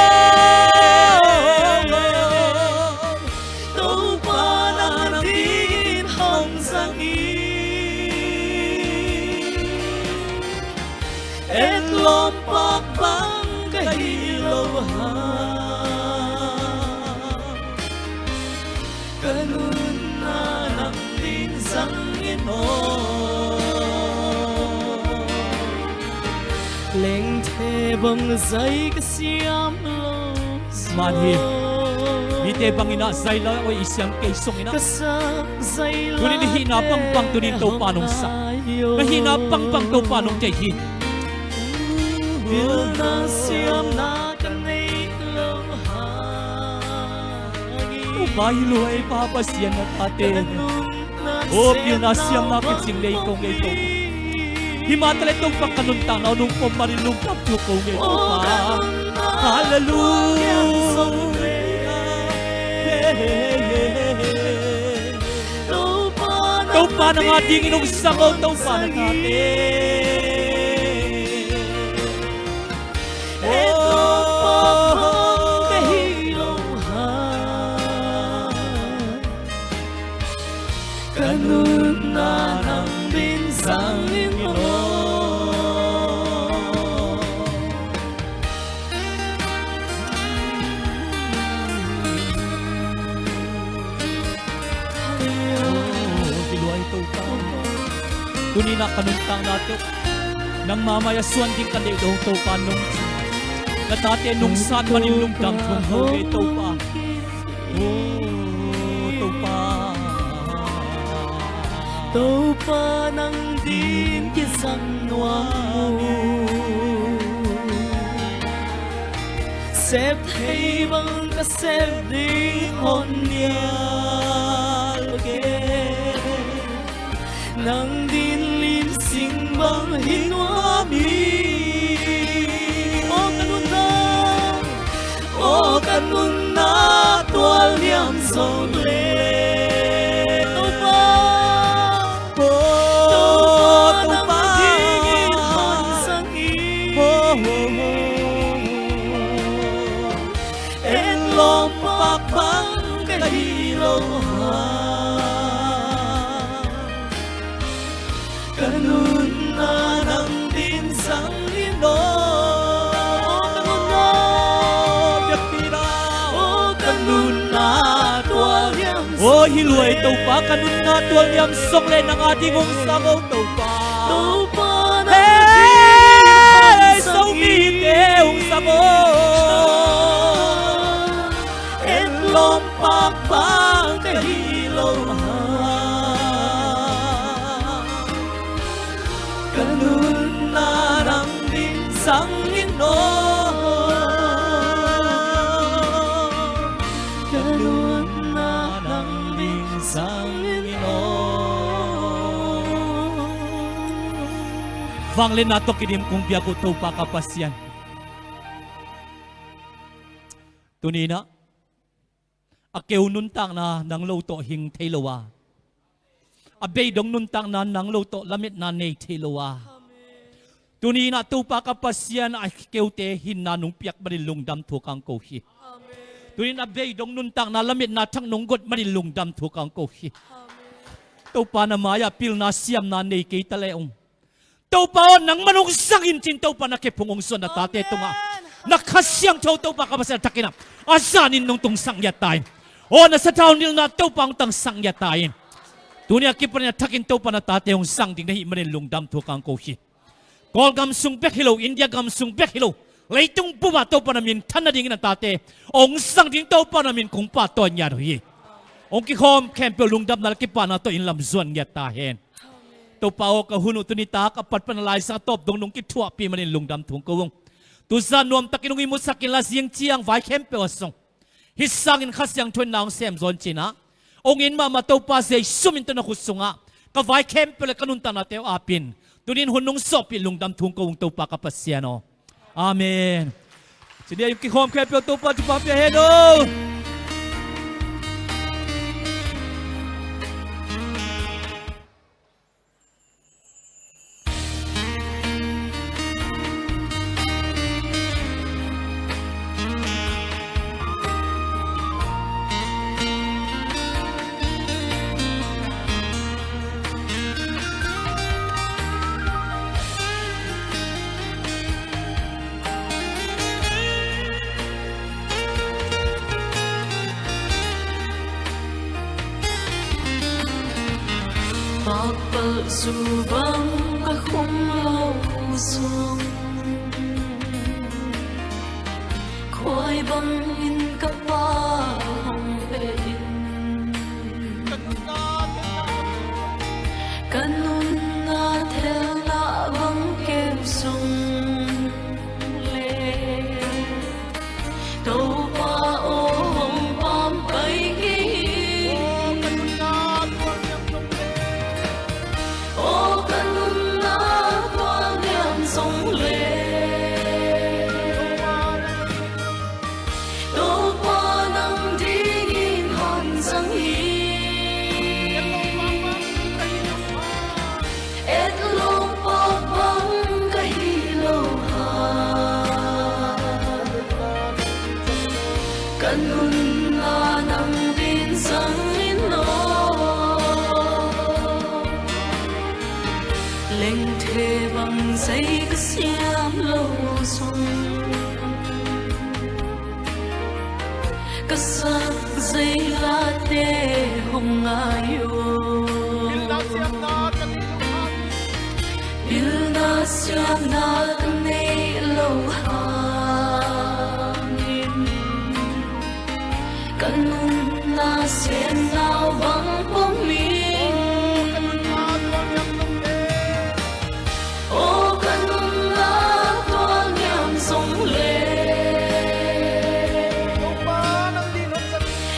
Topa nang dingin hong zang in. Etlawm pak bang ka hi lo ha. Ka nunna nang ding zang in aw. Lengthe bang zai ka siam lo. Man hi. Mite bangin ah zai la oi i siam kei sungin ah. Tunin i hihna bangbang tunin Topa nong sak. Na hihna bangbang Topa nong deih hi. Pilna siamna ka nei lo hangin. Topa hi luai Pa Pasian na tate. Aw pilna siamna kicing nei ko ngei ko. Hi mah taleh Topa ka nuntakna nong pom manin lungkam thu ko ngei Topa. Halleluia. Topa nang a dingin hong sang aw Topa na tate. Ka nunna nang ding zang in aw. Aw hi luai Topa. Tuni-in ah ka nuntakna tawh nangma mai-ah suan ding ka neih dong Topa nong ci. Na tate nong san manin lungdam thum ko ngei Topa. Aw Topa. Topa nang dingin kizang nuam uh. Sep thei bang ka sep ding hon nial kei. Nang dingin lim sing bang hi nuam hi. Aw ka nunna, aw ka nunna tual liam zong le Topa. Aw Topa nang dingin hong sang hi. Aw aw aw aw. Etlawm pak bang ka hi lo ha. Ka nunna nang dingin zang in aw. Aw ka nunna, biakpi na. Aw ka nunna tual liam. Aw hi luai Topa, ka nunna tual liam song le nang a ding hong sang aw Topa. Topa nang dingin hong sang hi. Hei Zomite hong sang aw. Etlawm pak bang ka hi lo ha. Ka nunna nang dingin zang in aw. Ka nunna nang dingin zang in aw. Vangliatna tawh kidim kong biak uh Topa ka Pasian, tuni-in ah a keu nuntakna nang lo tawh hing thei lo a, a beidong nuntakna nang lo tawh lametna nei thei lo a, tuni-in ah Topa ka Pasian, a keute hinna nong piak manin lungdam thu kong ko hi. Tuni-in a beidong nuntakna lametna thak nong guat manin lungdam thu kong ko hi. Topa, na mai-ah pilna siamna nei kei ta leh ung, Topa aw, nangman hong zang in, ci-in Topa na khe phung hong zuan na tate tungah, na Kha Siangtho Topa ka Pasian a thakin ah a zanin nong tungsak ngiat ta in. Aw, na sathau nilhna Topa hong tangsak ngiat ta in. Tuni a kipanin a thakin Topa na tate hong zang ding na hih manin lungdam thu kong ko hi. Kawlgam sung bek hi lo, India gam sung bek hi lo, leitung bup ah Topa na minthan nadingin a tate hong zang ding Topa na min kong pahtawi ngiat uh hi. Hong kikhawm khempeuh lungdamna le kipahna tawh in lam zuan ngiat ta hen. Topa aw, ka hun uh tuni tak a pat pan a Lai Siangtho a tawp dong nong kithuahpih manin lungdam thu kong ko ung. Tuzan nuamtakin hong ihmutsak inla, zing ciang vai khempeuh a sung hih sangin Kha Siangtho in na hong sem zaw in, ci-in ah hong it mahmah Topa Jesu min tawh na khut sungah ka vai khempeuh le ka nuntaknate uh ap in. Tuni-in hun nong zawhpih lungdam thu kong ko ung Topa ka Pasian aw. Amen. Ci ni a, hong kikhawm khempeuh Topa thupha pia hen aw. Pakpalh zu bang ka khum lo zong, khuai bangin ka Pa hong veh in. Ka nunna thelna bang keu zong le, Topa aw, hong pampai kei hi. Aw, ka nunna tualniam zong le, Topa nang dingin hong zang hi. Etlawm pak bang ka hi lo hang, ka nunna nang ding zang in aw. Lengthe bang zei ka siam lo zong, ka sak zei late hong ngai aw. Pilna siamna ka nei lo hangin, ka nunna semna bang pom in. Aw, ka nunna tualniam zong le,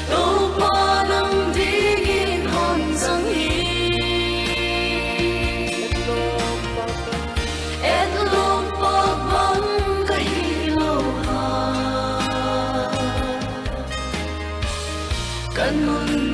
Topa nang dingin hong zang hi. Etlawm pak bang ka hi lo hang, ka nun